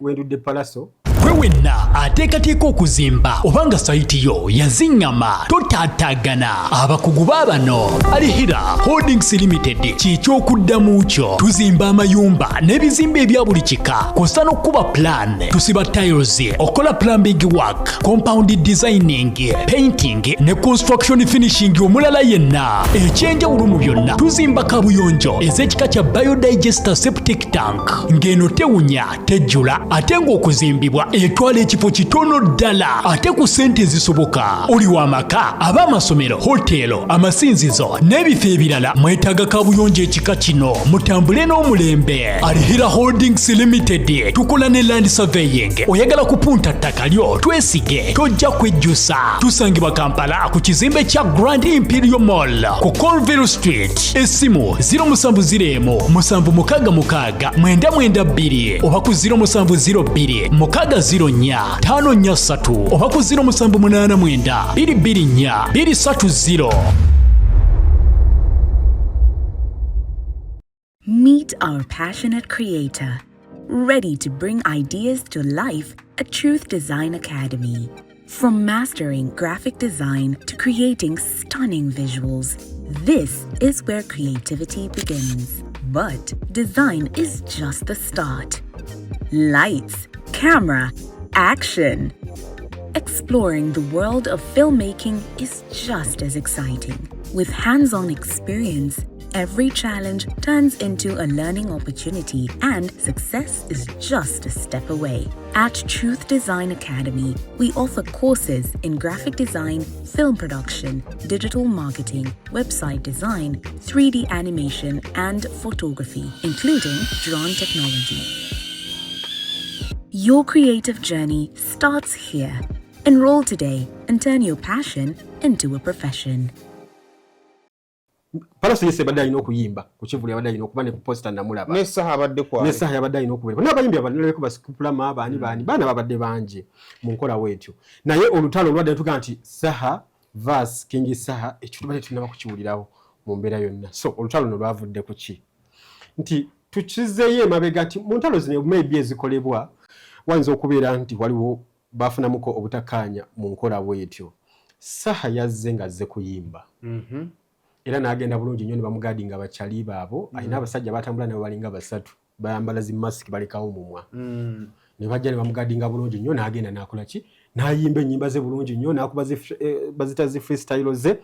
F: wendudde Palaso.
J: Gwe wenna ateekateeka okuzimba oba nga sayiti yo yaziŋŋama, totaataagana. Abakugu baabano Alihira Holdings Limited kyekyokuddamu kyo. Tuzimba amayumba n'ebizimbe ebya buli kika, kw'ossa n'okukuba plan, tusiba tiles, okola plumbing work, compound designing, painting ne construction finishing omulala yenna. Ekyenjawulo mu byonna, tuzimba kabuyonjo ez'ekika kya biodigester septic tank, ng'eno tewunya, tejjula, ate ng'okuzimbibwa etwala ekifo kitono ddala ate ku ssente ezisoboka. Oli w'amaka, ab'amasomero, hoteero, amasinzizo n'ebifo ebirala mwetaaga kabuyonjo ekika kino, mutambule n'omulembe. Alihira Holdings Limited tukola ne land surveying. Oyagala kupunta ttaka lyo, twesige, tojja kwejjusa. Tusangibwa Kampala ku kizimbe kya Grand Imperial Mall ku Colville Street. Essimu 0701 766 992 oba ku 0702 604 543 oba ku 0789 224 230.
K: Meet our passionate creator, ready to bring ideas to life at Truth Design Academy. From mastering graphic design to creating stunning visuals, this is where creativity begins. But design is just the start. Lights, camera, action. Exploring the world of filmmaking is just as exciting. With hands on experience, every challenge turns into a learning opportunity and success is just a step away. At Truth Design Academy, we offer courses in graphic design, film production, digital marketing, website design, 3D animation, and photography, including drone technology. Your creative journey starts here. Enroll today and turn your passion into a profession.
F: Pallaso yese badde alina okuyimba ku kivulu, yabadde alina okuba ne ku poster namulaba.
C: N'essaha abadde kwali.
F: N'essaha yabadde alina okubeera n'abayimbi abalala basikupulama baani baani baana babadde bangi mu nkola bwetyo. Naye olutalo olwadde tugaa nti Saha versus King Saha, ekyo tubadde tunaba kukiwulirawo mu mbeera yonna. So olutalo luno lwavudde ku ki? Nti tukizeeyo emabega nti mu ntalo zino maybe ezikolebwa wayinza okubeera nti waliwo bafunamuko obutakkaanya mu nkola bwetyo. Saha yazze ng'azze kuyimba era n'agenda bulungi nnyo ne bamugadinga bakyali baabo. Alina abasajja batambula nabo balinga basatu, bayambala zi masiki balekawo mumwa. Ne bajja ne bamugadinga bulungi nnyo, n'agenda n'akola ki, n'ayimba ennyimba ze bulungi nnyo, n'akuba bazita zi freestyle ze,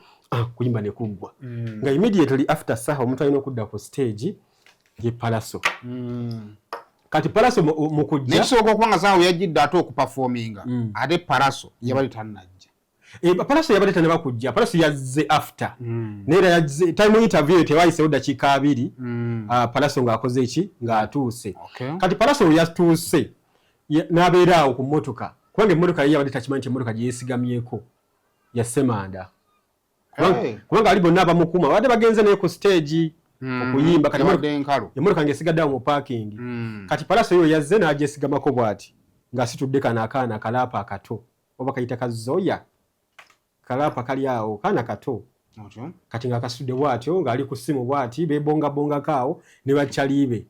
F: kuyimba ne kuggwa. Nga immediately after Saha, omuntu alina okudda ku stage ye Pallaso. Kati Pallaso mu kujja
C: Nekisoboka okuba nga Saha yajjidde ate okuperforminga, ate Pallaso yabadde tannajja.
F: Pallaso yabadde tannaba kujja. Pallaso yazze after. Naye era yazze time interview tewayisewo ddakiika 20, Pallaso ng'akoze eki, ng'atuuse. Kati Pallaso we yatuuse n'abeera awo ku mmotoka, kubanga emmotoka ye yabadde takimanyi nti emmotoka gye yeesigamyeko ya Ssemanda. Kubanga ali bonna abamukuuma babadde bagenze naye ku stage okuyimba. Kati
C: Yabadde nkalu.
F: Emmotoka ng'esigadde awo mu parking. Kati Pallaso yo yazze n'agyesigamako bw'ati ng'asitudde kano akaana akalaapa akato, oba kayita kazoya kalaapa kali awo, kaana kato. Kati ng'akasitudde bw'atyo ng'ali ku ssimu bw'ati, beebongabongako awo ne bakyaliibe.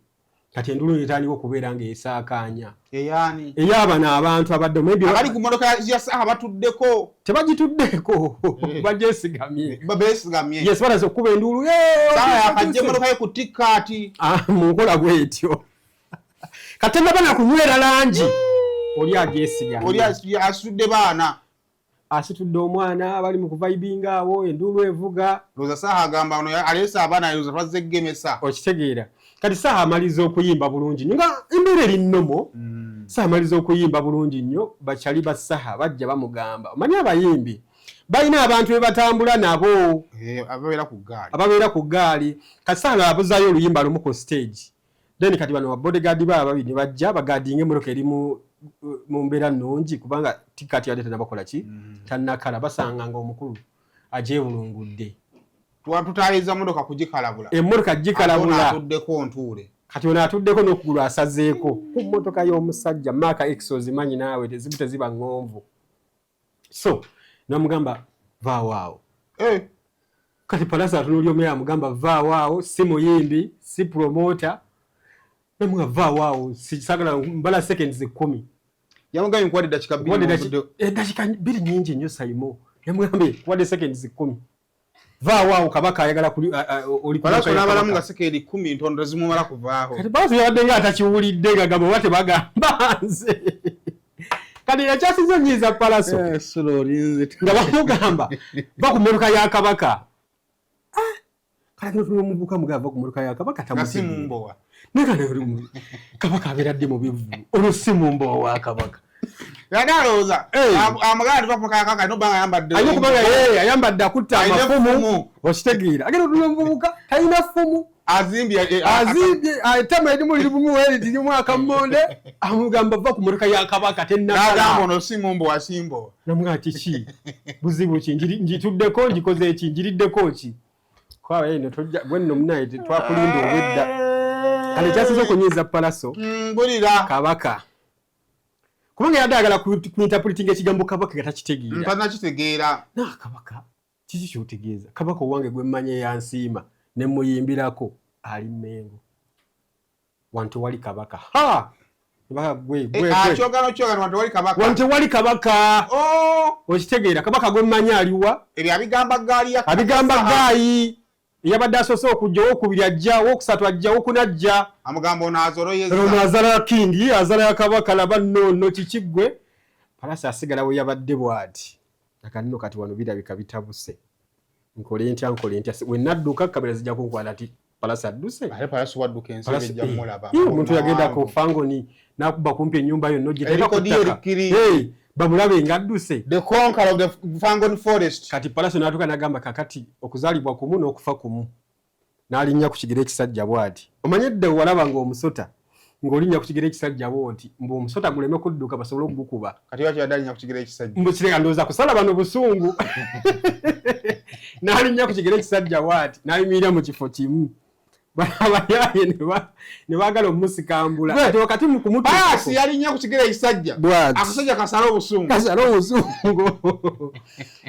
F: Kati endulu netandika okubeera ng'esaakaanya.
C: Eyaani?
F: Ey'abano abantu abadde maybe
C: abali ku mmotoka ya Saha batuddeko.
F: Tebagituddeeko, bagyesigamye.
C: Beesigamye.
F: Yes, balaze okukuba enduulu.
C: Saha yakajja emmotoka ye ku tikkaati.
F: Ah, mu nkola bw'etyo kati tennaba na kunywera langi, oli agyesigamye.
C: Oli asitudde baana.
F: Asitudde omwana, bali mu kuvaibinga awo, enduulu evuga.
C: Ndowooza Saha agamba ono aleese abaana, ndowooza twazze gemesa.
F: Okitegeera? Kati Saha amaliza okuyimba bulungi nnyo nga embeera eri nnomo. Saha amaliza okuyimba bulungi nnyo, bakyali ba Saha bajja bamugamba, omanyi abayimbi balina abantu be batambula nabo.
C: Eh, ababeera ku ggaali.
F: Ababeera ku ggaali. Kati Saha nga abuzaayo oluyimba lumu ku stage, then kati bano babodyguard baaba babiri ne bajja bagadinga emmotoka eri mu mbeera nnungi, kubanga tikati yadde tannabakola ki, tannakala. Basanga nga omukulu agyebulungudde.
C: Tutaayiza mmotoka kugikalabula.
F: Emmotoka gikalabula.
C: Ate ono atuddeko ntuule.
F: Kati ono atuddeko n'okugulu asazeeko ku mmotoka y'omusajja Mark X, ozimanyi naawe, tezibu teziba ŋŋonvu. So namugamba vaawo awo. Kati Pallaso atunuulya omuyaye, amugamba vaawo awo, si muyimbi, si promoter. Namugamba vaawo awo, sagala mbala seconds 10.
C: Yamugambye nkuwadde eddakiika 2.
F: Nkuwadde eddakiika 2 nyingi nnyo, Saimo. Yamugambye nkuwadde seconds 10, vaawo awo, kabaka ayagala oli ku
C: Pallaso
F: mmotoka ya
C: n'abalamu
F: kabaka.
C: Nga sekendi 10 ntono tezimumala kuvaaho.
F: Kati Pallaso yabadde nga atakiwulidde, nga gamba oba tebagamba nze. Kati ekyasize onyiiza Pallaso
C: Sula olinze.
F: nga bamugamba va ku mmotoka ya kabaka. Ah, kale kino tulina omuvubuka mugamba va ku mmotoka ya kabaka.
C: Nga si
F: Tamutegeera.
C: Mumbowa.
F: Naye kale kabaka abeera ddi mu bivvulu? Olwo si mumbowa wa kabaka.
C: Yali alowooza amugamba nti va ku mmotoka ya kabaka alina obba nga ayambadde.
F: Alina okuba nga ye ayambadde, akutte
C: Alina
F: amafumu.
C: effumu.
F: Okitegeera? Agenda otuna omuvubuka talina ffumu.
C: Azimbye
F: Azimbye ettama erimu liri bumuweri lirimu akammonde, amugamba va ku mmotoka ya kabaka
C: n'agamba
F: tennakala.
C: ono si mumbowa, simbowa.
F: Namugamba kiki, buzibu ki? Njituddeko, njikoze ki, njiriddeko ki? Kwaba eno tojja gwe nno munaye twakulinda obwedda. Kale kyasinze okunyiiza Pallaso,
C: Mbulira.
F: kabaka, kubanga yadde ayagala kuinterpretinga ekigambo kabaka nga takitegeera.
C: Mpanakitegeera.
F: Na kabaka kiki kyotegeeza? Kabaka owange gwe mmanya eyansiima ne muyimbirako ali Mmengo, wano tewali kabaka. Ha! Gwe, gwe, gwe.
C: Kyogano kyogano wano tewali kabaka.
F: Wano tewali kabaka.
C: Oh!
F: Okitegeera? Kabaka gwe mmanyi aliwa?
C: Ebyo abigamba gaali ya
F: Abigamba gaayi eyabadde asoose okujja, owokubiri ajja, owokusatu ajja, owokuna ajja.
C: Amugamba ono azoroyeza.
F: Ono azala ya king, azala ya kabaka. Laba nno nno kiki ggwe? Pallaso asigala we yabadde bw'ati akanino. Kati wano birabika bitabuse. Nkole ntya, nkole ntya? Wenadduka kamera zijja kunkwata ti Pallaso adduse.
C: Ate Pallaso wadduka ensi
F: Pallaso-
C: ejja mulaba.
F: Eh, omuntu yagenda ku fangoni n'akuba kumpi ennyumba yonna ogiteeka ku
C: Eriko
F: ttaka.
C: erikiri.
F: Eh, bamulabe nga adduse.
C: The conqueror of the Fangon forest.
F: Kati Pallaso n'atuuka n'agamba kakati okuzaalibwa kumu n'okufa kumu, n'alinnya ku kigere ekisajja bw'ati. Omanye edda walaba ng'omusota ng'olinnya ku kigere ekisajja bw'oti, mbu omusota guleme kudduka basobole okugukuba.
C: Kati lwaki yadde alinnya ku kigere ekisajja?
F: Mbu kireka ndowooza kusala bano busungu. N'alinnya ku kigere ekisajja bw'ati, n'ayimirira mu kifo kimu. Abayaaye ne baagala omusikambula. Kati wakati mu kumutuusa
C: Paasi yalinnya ku kigere ekisajja.
F: Bw'ati.
C: Akasajja kasala obusungu.
F: Kasala obusungu.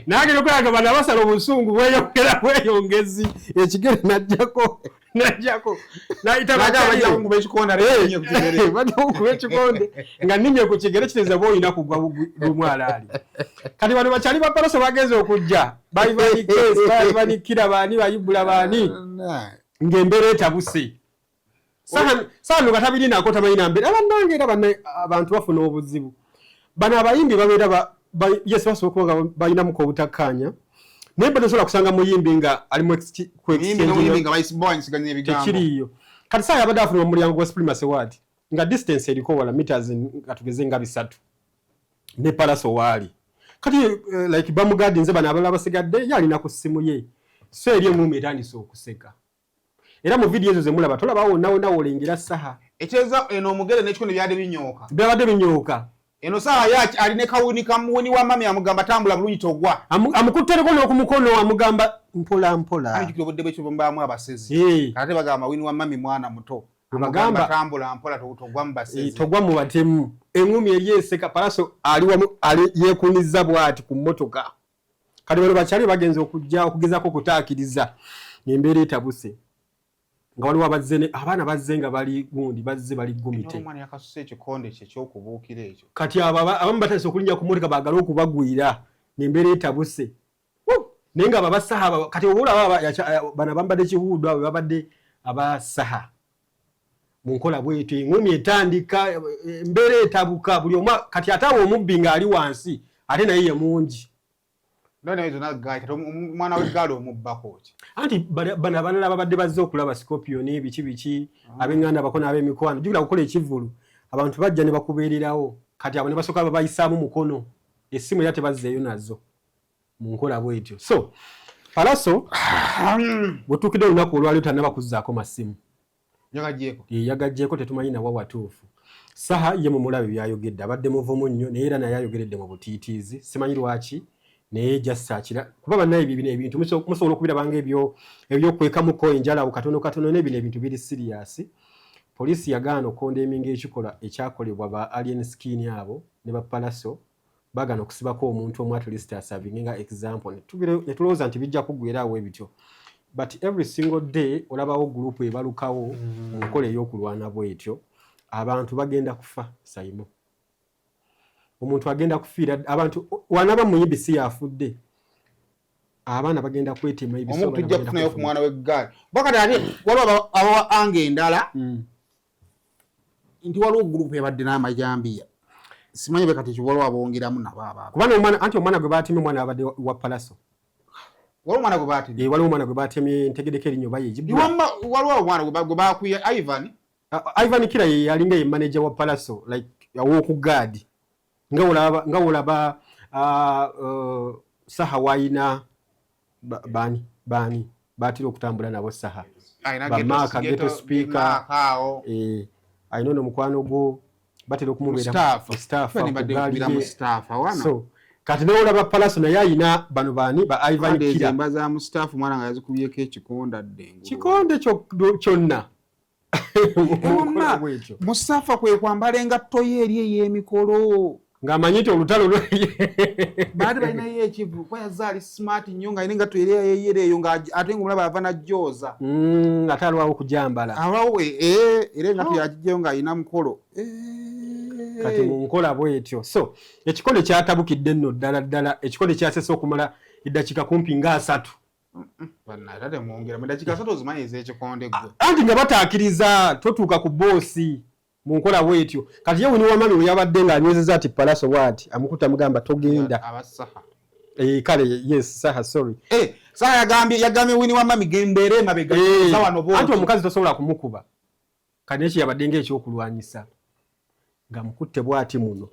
F: Nange nokulaba bano abasala obusungu bweyongera bweyongezi, ekigere najjako najjako nayita
C: Bajja
F: bakyali.
C: bajja kunkuba ekikonde, ate nninye ku kigere.
F: Eh, bajja kunkuba ekikonde nga nninye ku kigere, kitegeeza oba olina kugwa lumu alaali. Kati bano bakyali ba Pallaso bagenze okujja, balikes banikira baani bayibula baani ng'embeera etabuse. Saano nga tabirinako, tamanyi mbeera. Bannange, era banna abantu bafuna obuzibu. Bano abayimbi babeera yes, basobola okuba nga balinamuko obutakkaanya, naye mba tosobola kusanga muyimbi nga ali mu ku
C: Muyimbi
F: exchange
C: n'omuyimbi nga bawanyisiganya ebigambo.
F: Tekiriiyo. Kati saa yabadde afuna omulyango gwa Supremacy Ward nga distance eriko wala meters nga tugeze nga 300 ne Pallaso waali. Kati like bamugadinze, bano abalala basigadde, ye alina ku ssimu ye. So eri eŋŋumi etandise okuseka, era mu vidiyo ezo zemulaba tolaba wonna wonna wolengera Saha.
C: Ekyeza eno omugere n'ekikonde byadde binyooka.
F: Byabadde binyooka.
C: Eno saawa yaki ali ne kawuni kamuwuni wa mami amugamba tambula bulungi togwa.
F: Amukuttereko n'okumukono, amugamba mpola mpola.
C: Ajjukira obudde bwekyo mbaamu abasezi. Ate bagamba wini wa mami mwana muto.
F: Bagamba
C: Amugamba tambula mpola togwa mu basezi.
F: Togwa mu batemu. Eŋŋumi eri eseka, Pallaso ali wamu ali yeekuniza bw'ati ku mmotoka. Kati bano bakyali bagenze okujja okugezaako okutaakiriza ng'embeera etabuse, nga waliwo abazze abaana bazze nga bali gundi, bazze bali gumite.
C: Omwana yakasuse ekikonde kye ekyokubuukira ekyo.
F: Kati abo abamu batandise okulinnya ku mmotoka baagale okubagwira ng'embeera etabuse. Woo! Naye nga abo abasaha kati oba olaba bano abambadde kihuudu, abo babadde abasaha mu nkola bwetyo, eŋŋumi etandika, embeera etabuka buli omu. Kati ate awo omubbi ng'ali wansi, ate naye ye mungi.
C: None zonna gaali, kati omwana w'eggaali omubbako ki?
F: Anti bano abalala babadde bazze okulaba Scorpion, biki biki, ab'eŋŋanda bako n'ab'emikwano. Jjukira kukola ekivvulu abantu bajja ne bakubeererawo. Kati abo ne basooka babayisaamu mukono, essimu era tebazzeeyo nazo mu nkola bwetyo. So Pallaso bwetuukidde olunaku olwaliro tannaba kuzzaako masimu.
C: Yagaggyeko.
F: Yagaggyeko, tetumanyi nawa watuufu. Saha ye mumulabe byayogedde, abadde muvumu nnyo, naye era naye ayogeredde mu butiitiizi, simanyi lwaki, naye jasaakira kuba bannaye bino ebintu musobola okubiraba nga ebyokwekamuko enjala awo katono katono, naye bino ebintu biri serious. Poliisi yagaana okucondemninga ekikolwa ekyakolebwa ba Alien Skin abo ne ba Pallaso. Bagana okusibako omuntu omu, at least aservinge nga example, ne tulowooza nti bijja kuggwera awo ebityo, but every single day olabawo group ebalukawo mu nkola ey'okulwana bwetyo. Abantu bagenda kufa saimo, omuntu agenda kufiira abantu wanaba muyimbi si yafudde, abaana bagenda kwetema ebiso,
C: Omu
F: abaana
C: tujja
F: bagenda
C: kufunayo ku
F: kwefumita.
C: mwana w'eggaali. Bakati ate waliwo abawa anga endala nti waliwo gurupu ebadde n'amajambiya, simanyi be kati kiwaliwo abongeramu nabo abo.
F: Kuba n'omwana, anti omwana gwe batemye, omwana abadde wa Pallaso.
C: Waliwo omwana gwe batemye?
F: Eh, waliwo omwana gwe batemye, ntegedeko erinnya oba yegibula.
C: Waliwo omwana gwe bakwiye Ivan.
F: Ivan Kira ye yalinga ye manager wa Pallaso, like awoku guard, nga wolaba Saha wayina bani bani batira okutambula nabo Saha.
C: Alina
F: Bamaaka ghetto speaker.
C: Mark awo.
F: Eh, alina ono mukwano gwo batera okumubeera.
C: Mustafa.
F: Mustafa.
C: Ffe nibadde
F: ku gaali
C: nkubira
F: ye.
C: Mustafa wano.
F: So kati newolaba Pallaso naye ayina bano bani ba Ivan
C: Kale ezo
F: Kira.
C: Emba za Mustafa omwana nga yazikubyeko ekikonde adde engulu.
F: Kikonde kyonna.
C: Ewamma, Mustafa kwe kwambala engatto ye eri ey'emikolo.
F: Ng'amanyi nti olutalo
C: Baali balinayo ekivu kuba yazze ali smart nnyo ng'alina engatto eri eyeyera eyo ate ng'omulaba ava najjooza.
F: Ate alwawo okujambala.
C: Alwawo era engatto yagijjayo ng'alina mukolo.
F: Kati mu nkola bwetyo, so ekikonde kyatabukidde nno ddala ddala, ekikonde kyasese okumala eddakiika kumpi nga 30.
C: Bannange, ate mwongera mu dakiika 30 ozimanyi ez'ekikonde gwe.
F: Anti nga bataakiriza totuuka ku boosi mu nkola bwetyo. Kati ye wini wa mami we yabadde ng'anywezeza ati Pallaso bw'ati amukuta, amugamba togenda.
C: Abasaha.
F: Eh, kale yes Saha, sorry.
C: Eh, Saha yagambye yagambye Winnie wa mami gembeere emabega.
F: Eh, anti omukazi tosobola kumukuba. Kati nekyo yabadde ng'ekyokulwanyisa nga mukutte bwati muno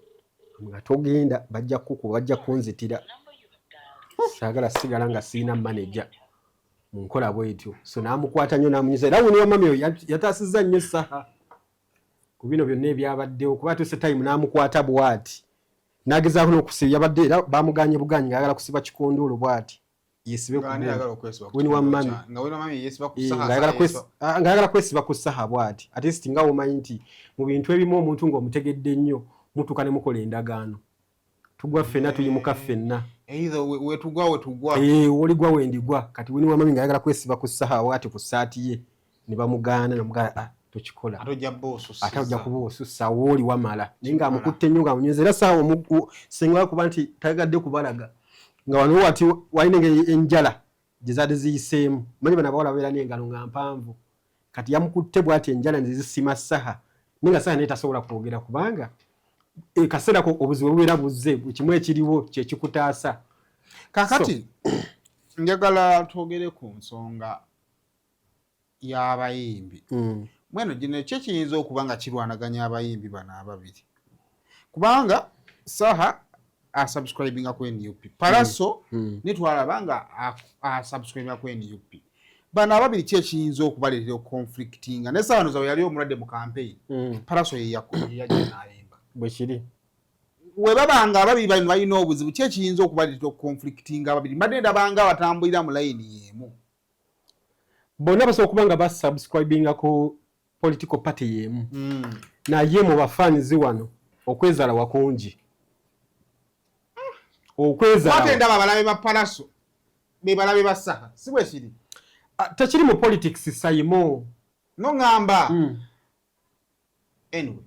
F: nga togenda, bajja kukuba, bajja kunzitira, saagala sigala nga sirina manager mu nkola bwetyo. So n'amukwata nnyo n'amunyiza, era Winnie wa mami oyo yataasizza nnyo Saha ku bino byonna ebyabaddewo, kuba atuuse time n'amukwata bwati n'agezaako n'okusiba, yabadde era bamuganye buganyi ng'ayagala kusiba kikondoolo bwati yesibe Winnie wa mami ng'ayagala kwesiba ku Saha bwati. At least nga womanyi nti mu bintu ebimu omuntu ng'omutegedde nnyo mutuuka ne mukola endagaano, tugwa ffenna, tuyimuka ffenna, woligwa wendigwa. Kati Winnie wa mami ng'ayagala kwesiba ku Saha bwati ku ssaati ye, ne bamugaana, namugaana, ah, tokikola, ate ojja kuba osussa wooli wamala. Naye ng'amukutte nnyo ng'amunyweza, era Saha singa kuba nti tayagadde kubalaga nga wano wati walina engeri enjala gye zaadde ziyiseemu. Manyi bano abawala babeera n'engalo nga mpanvu, kati yamukutte bwati enjala ne zisima Saha, naye nga Saha naye tasobola kwogera kubanga ekaseerako obuzibu bubeera buzze, kimu ekiriwo kyekikutaasa.
C: Kakati njagala twogere ku nsonga y'abayimbi. Mweno gino ki ekiyinza okuba nga kirwanaganya abayimbi bano ababiri? Kubanga Saha asubscribinga ku NUP, Palaso nitwalaba nga asubscribinga ku NUP. Bano ababiri ki ekiyinza okubaleetera okonflictinga? Ne Saha noza yali omulwadde mu campaign, Palaso yeyajja n'ayimba.
F: Bwe kiri.
C: We babanga ababiri bano balina obuzibu, ki ekiyinza okubaleetera okukonflictinga ababiri? Mbadde ndabanga abatambulira mu layini y'emu.
F: Bonna basobola okuba nga basubscribinga ku political party y'emu, naye mu bafaanizi wano okwezaala wakungi, okwezaala.
C: Ate ndaba abalabe ba Palaso be balabe ba Saha, si bwe kiri?
F: Ah, tekiri mu politics, Saimo.
C: No ŋŋamba, anyway,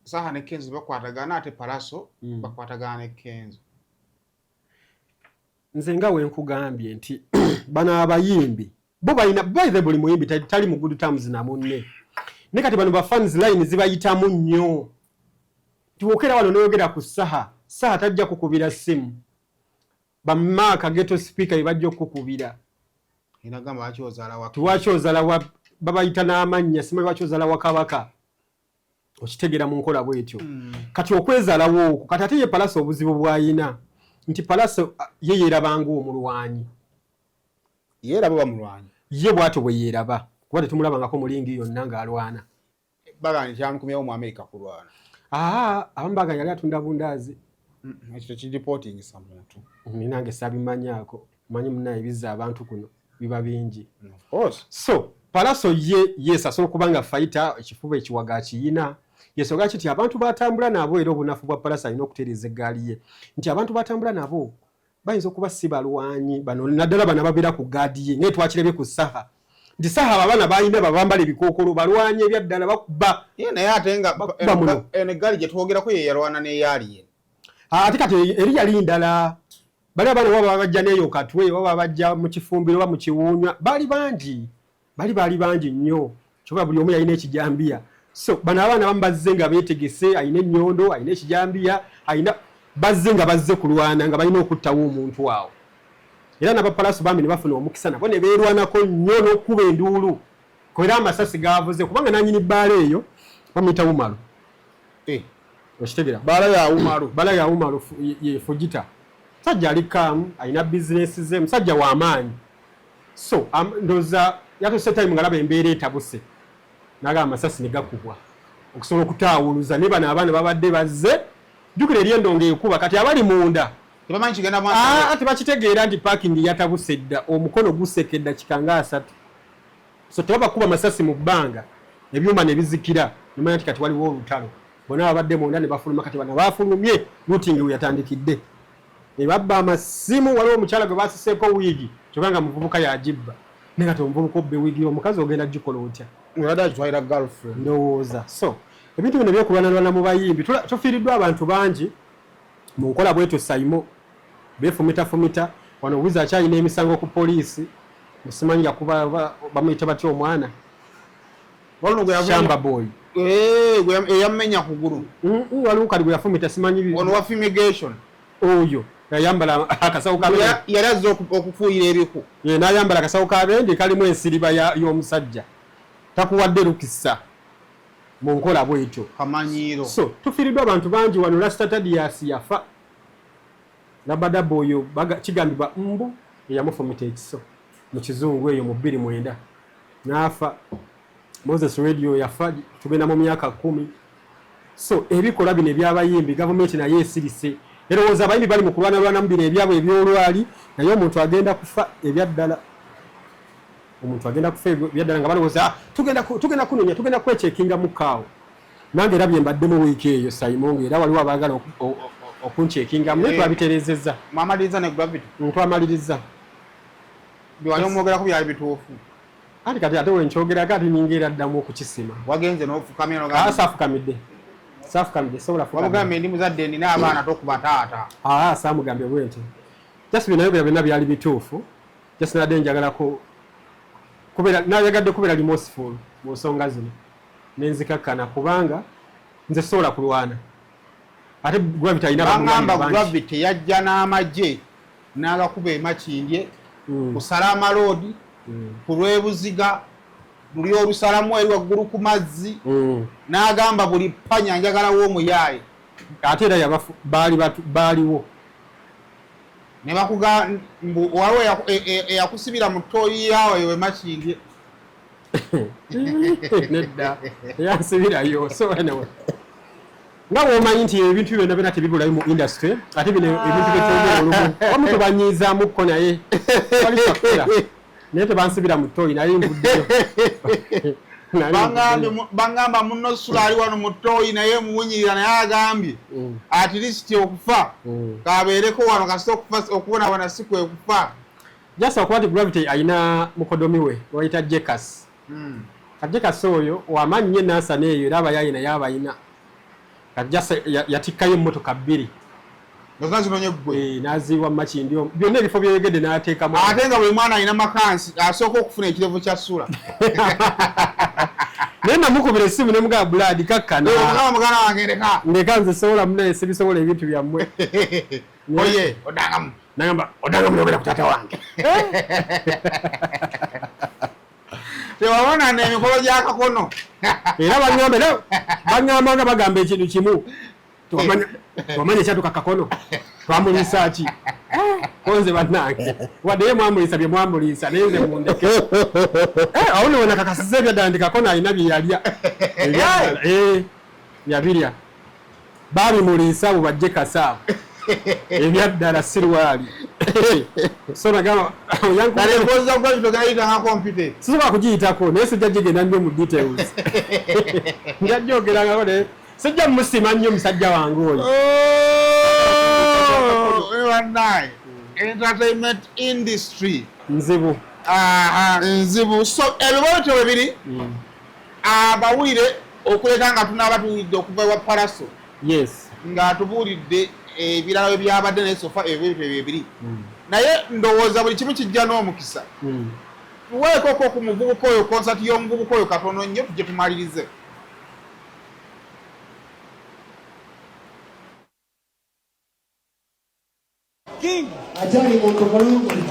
C: Saha ne Kenzo bakwatagana, ate Palaso bakwatagana ne Kenzo.
F: Nze nga wenkugambye nti bano abayimbi bo balina, by the buli muyimbi tali mu good terms na munne, ne kati bano ba fans line zibayitamu nnyo. Tiwokera wano noyogera ku Saha, Saha tajja kukubira simu, bamaaka ghetto speaker bebajja okukubira.
C: Inagamba lwaki ozaala wa
F: Tiwaki ozala wa, babayita n'amannya, simanyi lwaki ozala wa kabaka, okitegeera mu nkola bwetyo. Kati okwezaalawo okwo, kati ate ye Palaso obuzibu bw'ayina nti Palaso ye yeerabanga omulwanyi.
C: Yeeraba bamulwanyi.
F: Ye bw'atyo bwe yeeraba, kuba tetumulabangako mu ring yonna ng'alwana.
C: Bagamba nti kyamukomyawo mu Amerika kulwana.
F: Aa, abamu baga yali atunda bundaazi.
C: Ekyo tekiripotingisa muntu.
F: Nange sabimanyaako, manyi munaye bizza abantu kuno biba bingi.
C: Of course.
F: So Palaso ye yes asobola okuba nga fighter, ekifuba ekiwaga akiyina. Yensonga ki nti abantu batambula nabo, era obunafu bwa Palaso alina okutereeza eggaali ye nti abantu batambula nabo bayinza okuba si balwanyi bano, naddala bano ababeera ku gaadi ye. Naye twakirabye ku Saha nti Saha abo abaana balina babambala ebikookolo balwanyi ebyaddala, bakuba.
C: Ye naye ate nga
F: Bakuba muno.
C: Eno eggaali gye twogerako ye yalwana n'eyaali ye.
F: Ate kati eri yali ndala, bali abaana baba bajja n'eyo Katwe, baba bajja mu kifumbiro oba mu kiwuunywa, baali bangi, baali bangi nnyo, kyova buli omu yalina ekijambiya. So bano abaana bamu bazze nga beetegese, alina ennyondo, alina ekijambiya, alina bazze nga bazze kulwana, nga balina okuttawo omuntu awo. Era n'abapalaso bambi ne bafuna omukisa nabo ne beerwanako nnyo n'okukuba enduulu, era amasasi gaavuze, kubanga nanyini bbaala eyo bamuyita Umaru. Okitegera?
C: Baala ya Umaru.
F: Baala ya Umaru ye Fujita. Musajja ali kaamu, alina bizinesi ze, musajja wa maanyi. So ndowooza yatuuse time ng'alaba embeera etabuse, n'agamba amasasi ne gakubwa okusobola okutaawuluza ne bano abaana babadde bazze. Jjukira eri endongo ekuba, kati abali munda
C: tebamanyi kigenda maaso.
F: Ah, tebakitegeera nti parking yatabuse dda, omukono guseka eddakika nga 30. So tebabakuba masasi mu bbanga, ebyuma ne bizikira, nomanya nti kati waliwo olutalo. Bonna babadde munda ne bafuluma. Kati bano bafulumye, looting we yatandikidde, ne babba amasimu. Waliwo omukyala gwe basiseeko wiigi, kyokka nga muvubuka yagibba. Naye kati omuvubuka obbe wiigi y'omukazi, ogenda gikola otya?
C: Obadde agitwalira girlfriend.
F: Ndowooza so ebintu bino byokulwanalwana mu bayimbi, tufiiriddwa abantu bangi mu nkola bwetyo. Saimo beefumitafumita wano, Wiza akyalina emisango ku poliisi, musimanyi yakuba bamuyita batya omwana?
C: Waliwo gwe
F: Shamba boy.
C: Eh, eyamenya kugulu.
F: Waliwo kali gwe yafumita, simanyi
C: Ono wa fumigation.
F: Oyo. Yayambala akasawo ka
C: yali azze okufuuyira ebiku.
F: Ye n'ayambala akasawo ka bendi kalimu ensiriba y'omusajja. Takuwadde lukisa mu nkola bwetyo.
C: Kamanyiiro.
F: So tufiiriddwa abantu bangi wano. Rasta Tadias yafa. Rabadaba oyo kigambibwa mbu eyamufumita ekiso mu kizungu eyo mu 2009 n'afa. Moses Radio yafa tugenda mu myaka 10. So ebikolwa bino ebyabayimbi gavumenti naye esirise, erowooza abayimbi bali mu kulwanalwanamu bino ebyabwe ebyolwali, naye omuntu agenda kufa ebyaddala, omuntu agenda kufa ebyaddala nga balowooza ah, tugenda kunonya, tugenda kwekyekinga mukaawo. Nange era bye mbaddemu wiiki eyo Simon, era waliwo abaagala okunkyekingamu naye twabitereezezza.
C: Mwamaliriza ne Gravity?
F: Twamaliriza.
C: Byewali omwogerako byali bituufu?
F: Anti kati ate wenkyogerako ate ninga era addamu okukisima.
C: Wagenze n'ofukamira n'ogamba?
F: Ah, saafukamidde. Saafukamidde, sobola fukamira.
C: Wamugambye ndi muzadde ndina abaana tokuba taata.
F: Ah, saamugambye bwentyo. Just bye nayogera byonna byali bituufu. Just nabadde njagala ku kubeera, nayagadde kubeera remorseful mu nsonga zino. Ne nzikakkana kubanga nze sobola kulwana. Ate Gravity alina
C: bamugamba Gravity yajja n'amagye n'agakuba e Makindye ku Salaama Road ku lw'e Buziga luli olusalamu eri waggulu ku mazzi n'agamba buli ppanya njagalawo omuyaaye.
F: Ate era yabafu baali baaliwo.
C: Ne bakuga mbu waliwo eyakusibira mu ttooyi yaawe eyo e Makindye.
F: Nedda, eyansibirayo. So anyway, nga bw'omanyi nti ebintu byonna byonna tebibulayo mu industry, ate bino ebintu byetwogera olumu wamu tubanyiizaamukko, naye wali kyakukola, naye tebansibira mu ttooyi, naye nvuddeyo.
C: Bangamba munno Sula ali wano mu ttooyi naye muwunyirira, naye agambye at least okufa kabeereko wano, kasita okufa okubonaabona si kwe kufa.
F: Just okuba nti Gravity alina mukodomi we wayita Jekas. Kati Jekas oyo wamaanyi nnyo enansana eyo, era abayaaye naye abayina. Kati just yatikkayo emmotoka 2
C: nga zinonye ggwe,
F: n'aziiwa Makindye byonna ebifo byeyogedde n'ateekamu.
C: Ate nga buli mwana alina makansi asooka okufuna ekirevu kya Sula.
F: Naye namukubira essimu ne mugamba Blood kakkana.
C: Muganda wange ndeka.
F: Ndeka nze sobola munaye sibisobola ebintu byammwe.
C: Oye odangamu.
F: Nagamba odangamu nogenda ku taata wange.
C: Tewabona n'emikolo gy'akakono.
F: Era bangamba, era bangamba nga bagamba ekintu kimu. Twamanya ekyatuka kakono. Twamuliisa ki? Konze bannange. Wadde ye mwamuliisa bye mwamuliisa, naye nze mundeke. Awo nno wenakakasiza ebyaddala nti kakono alina bye yalya. Yabirya. Baabimuliisa abo bajje kasaawo. Ebyaddala sirwali. So nagamba sisobola kugiyitako, naye sijja gigenda nnyo mu details. Nja gyogerangako naye sijja musima nnyo musajja wange oyo.
C: Bannange, entertainment industry
F: nzibu.
C: Nzibu. So ebibooto bwe biri abawulire okuleka nga tunaaba tuwulidde okuva ewa Palaso.
F: Yes.
C: Ng'atubuulidde ebirala bwe byabadde, naye so far ebyo ebyo ebiri. Naye ndowooza buli kimu kijja n'omukisa. Tuweekoko ku muvubuka oyo, konsati y'omuvubuka oyo katono nnyo tujje tumalirize.
L: Akyali muntu mulungi,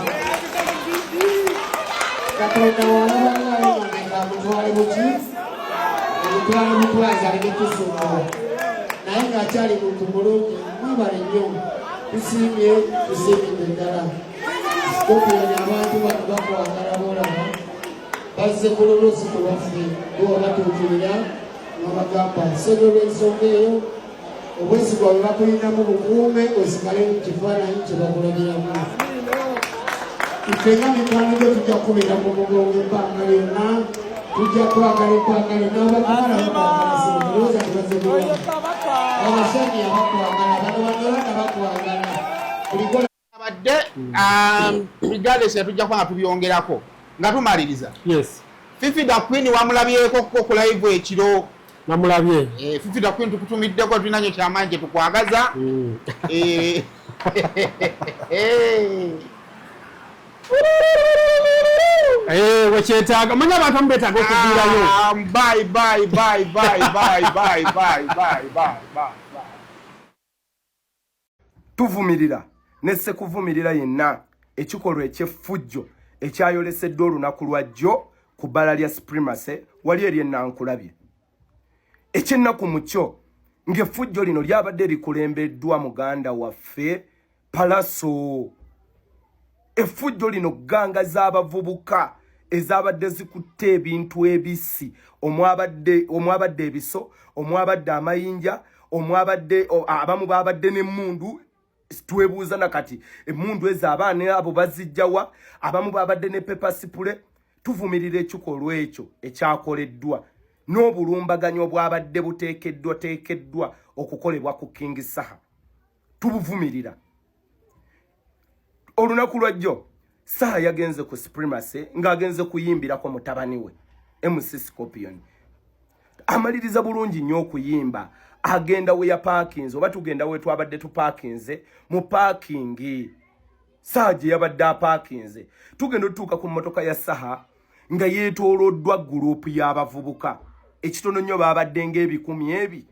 L: Katonda walabanga nga amutwale muki omutwale mutwazi aleme tusumbuwa, naye ng'akyali muntu mulungi. Mwebale nnyo, tusiimye, tusiimidde ddala. Scorpion, abantu bano bakwagala, boolaba bazze ku lulusi ku lwaffe, gwe batuukirira n'obagamba nsonyi olw'ensonga eyo. Obwesigwa bwe bakulinamu bukuume, osigale mu kifaananyi kye bakulabiramu. Ffe nga mikwano gyo tujja kubeera ku mugongo ebbanga lyonna, tujja kwagala ebbanga lyonna. Abakumala bakwagala, sirowooza tebazze bulungi. Abasani abakwagala bano bano bakwagala buliko.
C: Abadde regardless, tujja kuba nga tubyongerako nga tumaliriza.
F: Yes.
C: Fifi da Queen wamulabyeko ko ku live ekiro?
F: Namulabye.
C: Fifi da Queen, tukutumiddeko, tulina nyo kyamaanyi kye tukwagaza.
F: Wekyetaaga manyi abantu amu beetaaga okuviirayo.
C: Bye bye bye bye bye bye bye bye bye bye bye.
A: Tuvumirira. Ne Ssekuvumirira yenna ekikolwa eky'effujjo ekyayoleseddwa olunaku lwa jjo ku bbala lya Supremacy wali eri e Nankulabye. Eky'ennaku mu kyo ng'effujjo lino lyabadde likulembeddwa muganda waffe Pallaso. Effujjo lino gganga z'abavubuka ezabadde zikutte ebintu ebisi omwabadde ebiso, omwabadde amayinja, omwabadde abamu babadde n'emmundu. Twebuuza na kati emmundu ezo abaana abo bazijjawa? Abamu babadde ne pepper spray. Tuvumirira ekikolwa ekyo ekyakoleddwa n'obulumbaganyi obwabadde buteekeddwa teekeddwa okukolebwa ku King Saha. Tubuvumirira. Olunaku lwajjo Saha yagenze ku Supremacy ng'agenze kuyimbirako mutabani we MC Scorpion. Amaliriza bulungi nnyo okuyimba, agenda we yapaakinze, oba tugenda we twabadde tupaakinze mu paakingi Saha gye yabadde apaakinze. Tugenda otutuuka ku mmotoka ya Saha nga yeetooloddwa gurupu y'abavubuka ekitono nnyo, babadde ng'ebikumi ebi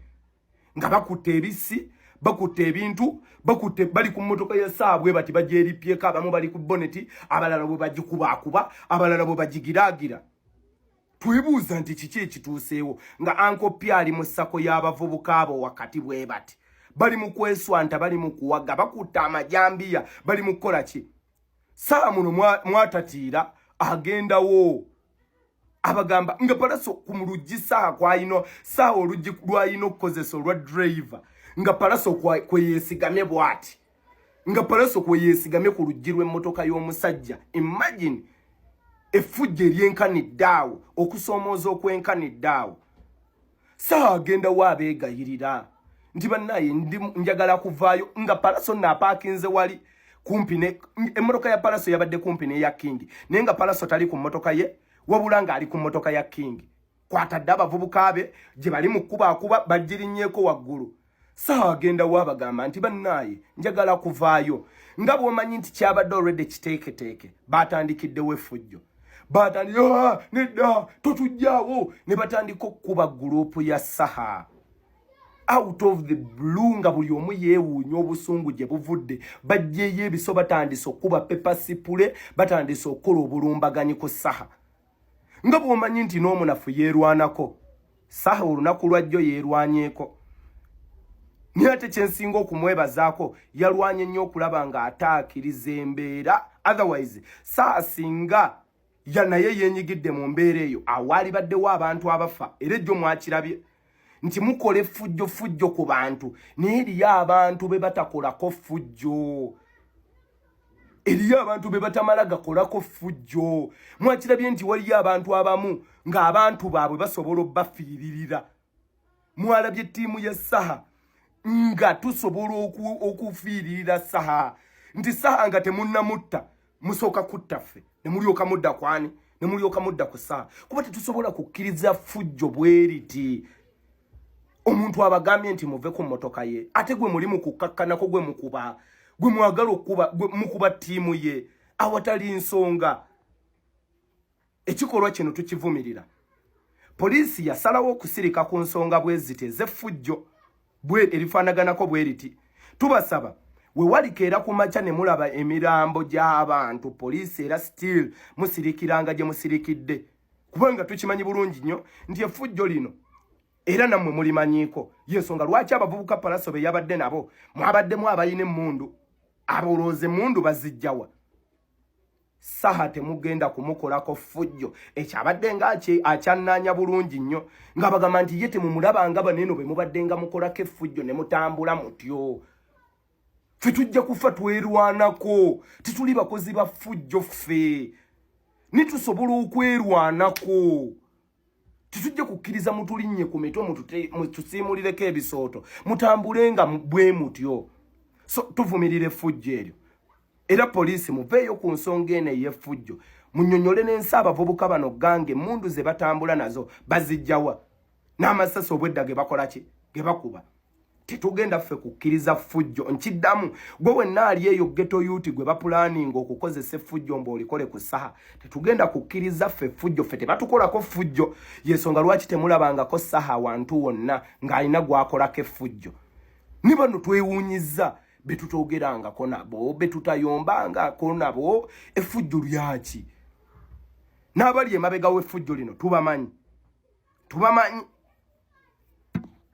A: nga bakutte ebisi, bakutte ebintu, bakutte, bali ku mmotoka ya Saha bwe bati bagyeripyeko. Abamu bali ku boneti, abalala bwe bagikubaakuba, abalala bwe bagigiraagira. Twebuuza nti kiki ekituuseewo nga Uncle P ali mu sako y'abavubuka abo wakati bwe bati bali mu kweswanta, bali mu kuwaga, bakutte amajambiya, bali mu kukola ki? Saha muno mwatatiira agendawo abagamba nga Pallaso ku luggi Saha kwayina, Saha oluggi lwayina okukozesa olwa driver, nga Pallaso kwe yeesigamye bw'ati, nga Pallaso kwe yeesigamye ku luggi lw'emmotoka y'omusajja. Imagine effujjo eryenkanidde awo, okusoomooza okwenkanidde awo. Saha agendawo abeegayirira nti bannaye njagala kuvaayo, nga Pallaso nno apaakinze wali kumpi ne emmotoka ya Pallaso yabadde kumpi n'eya King, naye nga Pallaso tali ku mmotoka ye, wabula ng'ali ku mmotoka ya King kwatadde abavubuka be gye bali mu kkubaakuba bagirinnyeeko waggulu. Saha agendawo abagamba nti bannaaye njagala kuvaayo, nga bw'omanyi nti kyabadde already kiteeketeeke. Batandikiddewo effujjo, batandika, "Ah, nedda totujjaawo," ne batandika okukuba gurupu ya Saha out of the blue, nga buli omu yeewuunya obusungu gye buvudde. Bajjeeyo ebiso, batandise okukuba pepper spray, batandise okukola obulumbaganyi ku Saha, nga bw'omanyi nti n'omunafu yeerwanako. Saha olunaku lwajjo yeerwanyeeko, naye ate kyensinga okumwebazaako, yalwanye nnyo okulaba ng'ataakiriza embeera. Otherwise Saha singa ya naye yeenyigidde mu mbeera eyo, awaali baddewo abantu abafa. Era ejjo mwakirabye nti mukola effujjo fujjo ku bantu, naye eriyo abantu be batakolako ffujjo, eriyo abantu be batamala gakolako ffujjo. Mwakirabye nti waliyo abantu abamu ng'abantu baabwe basobola obbafiiririra. Mwalabye ttiimu ya Saha nga tusobola okufiiririra Saha, nti Saha nga temunnamutta musooka kutta ffe, ne mulyoka mudda kwani, ne mulyoka mudda ku Saha, kuba tetusobola kukkiriza ffujjo bweriti. Omuntu abagambye nti muve ku mmotoka ye, ate gwe muli mukukkakkanako, gwe mukuba, gwe mwagala okuba, gwe mukuba ttiimu ye awatali nsonga. Ekikolwa kino tukivumirira. Poliisi yasalawo okusirika ku nsonga bwe ziti ez'effujjo erifaanaganako bwe riti. Tubasaba we walikeera ku makya ne mulaba emirambo gy'abantu, poliisi era still musirikiranga gye musirikidde, kubanga tukimanyi bulungi nnyo nti effujjo lino era nammwe mulimanyiiko. Yensonga lwaki abavubuka Pallaso be yabadde nabo mwabaddemu abalina emmundu, abolooza emmundu bazijjawa? Saha temugenda kumukolako ffujjo. Ekyo abadde nga akyannaanya bulungi nnyo, nga bagamba nti ye temumulabanga baneeno be mubadde nga mukolako effujjo ne mutambula mutyo. Ffe tujja kufa twerwanako, tetuli bakozi ba ffujjo, ffe nitusobola okwerwanako. Tetujja kukkiriza mutulinnye ku mitwe, mutusiimulireko ebisooto, mutambule nga bwe mutyo. So tuvumirira effujjo eryo, era poliisi muveeyo ku nsonga eno ey'effujjo, munnyonnyole n'ensi abavubuka bano gange emmundu ze batambula nazo bazijjawa, n'amasasi obwedda ge bakola ki, ge bakuba. Tetugenda ffe kukkiriza ffujjo. Nkiddamu, gwe wenna ali eyo ghetto youth gwe bapulaninga okukozesa effujjo mbaolikole ku Saha, tetugenda kukkiriza ffe effujjo. Ffe tebatukolako ffujjo, yensonga lwaki temulabangako Saha wantu wonna ng'alina gwakolako effujjo. Ne bano twewuunyizza. Betutogerangako nabo, betutayombangako nabo, effujjo lyaki? N'abali emabega w'effujjo lino tubamanyi, tubamanyi.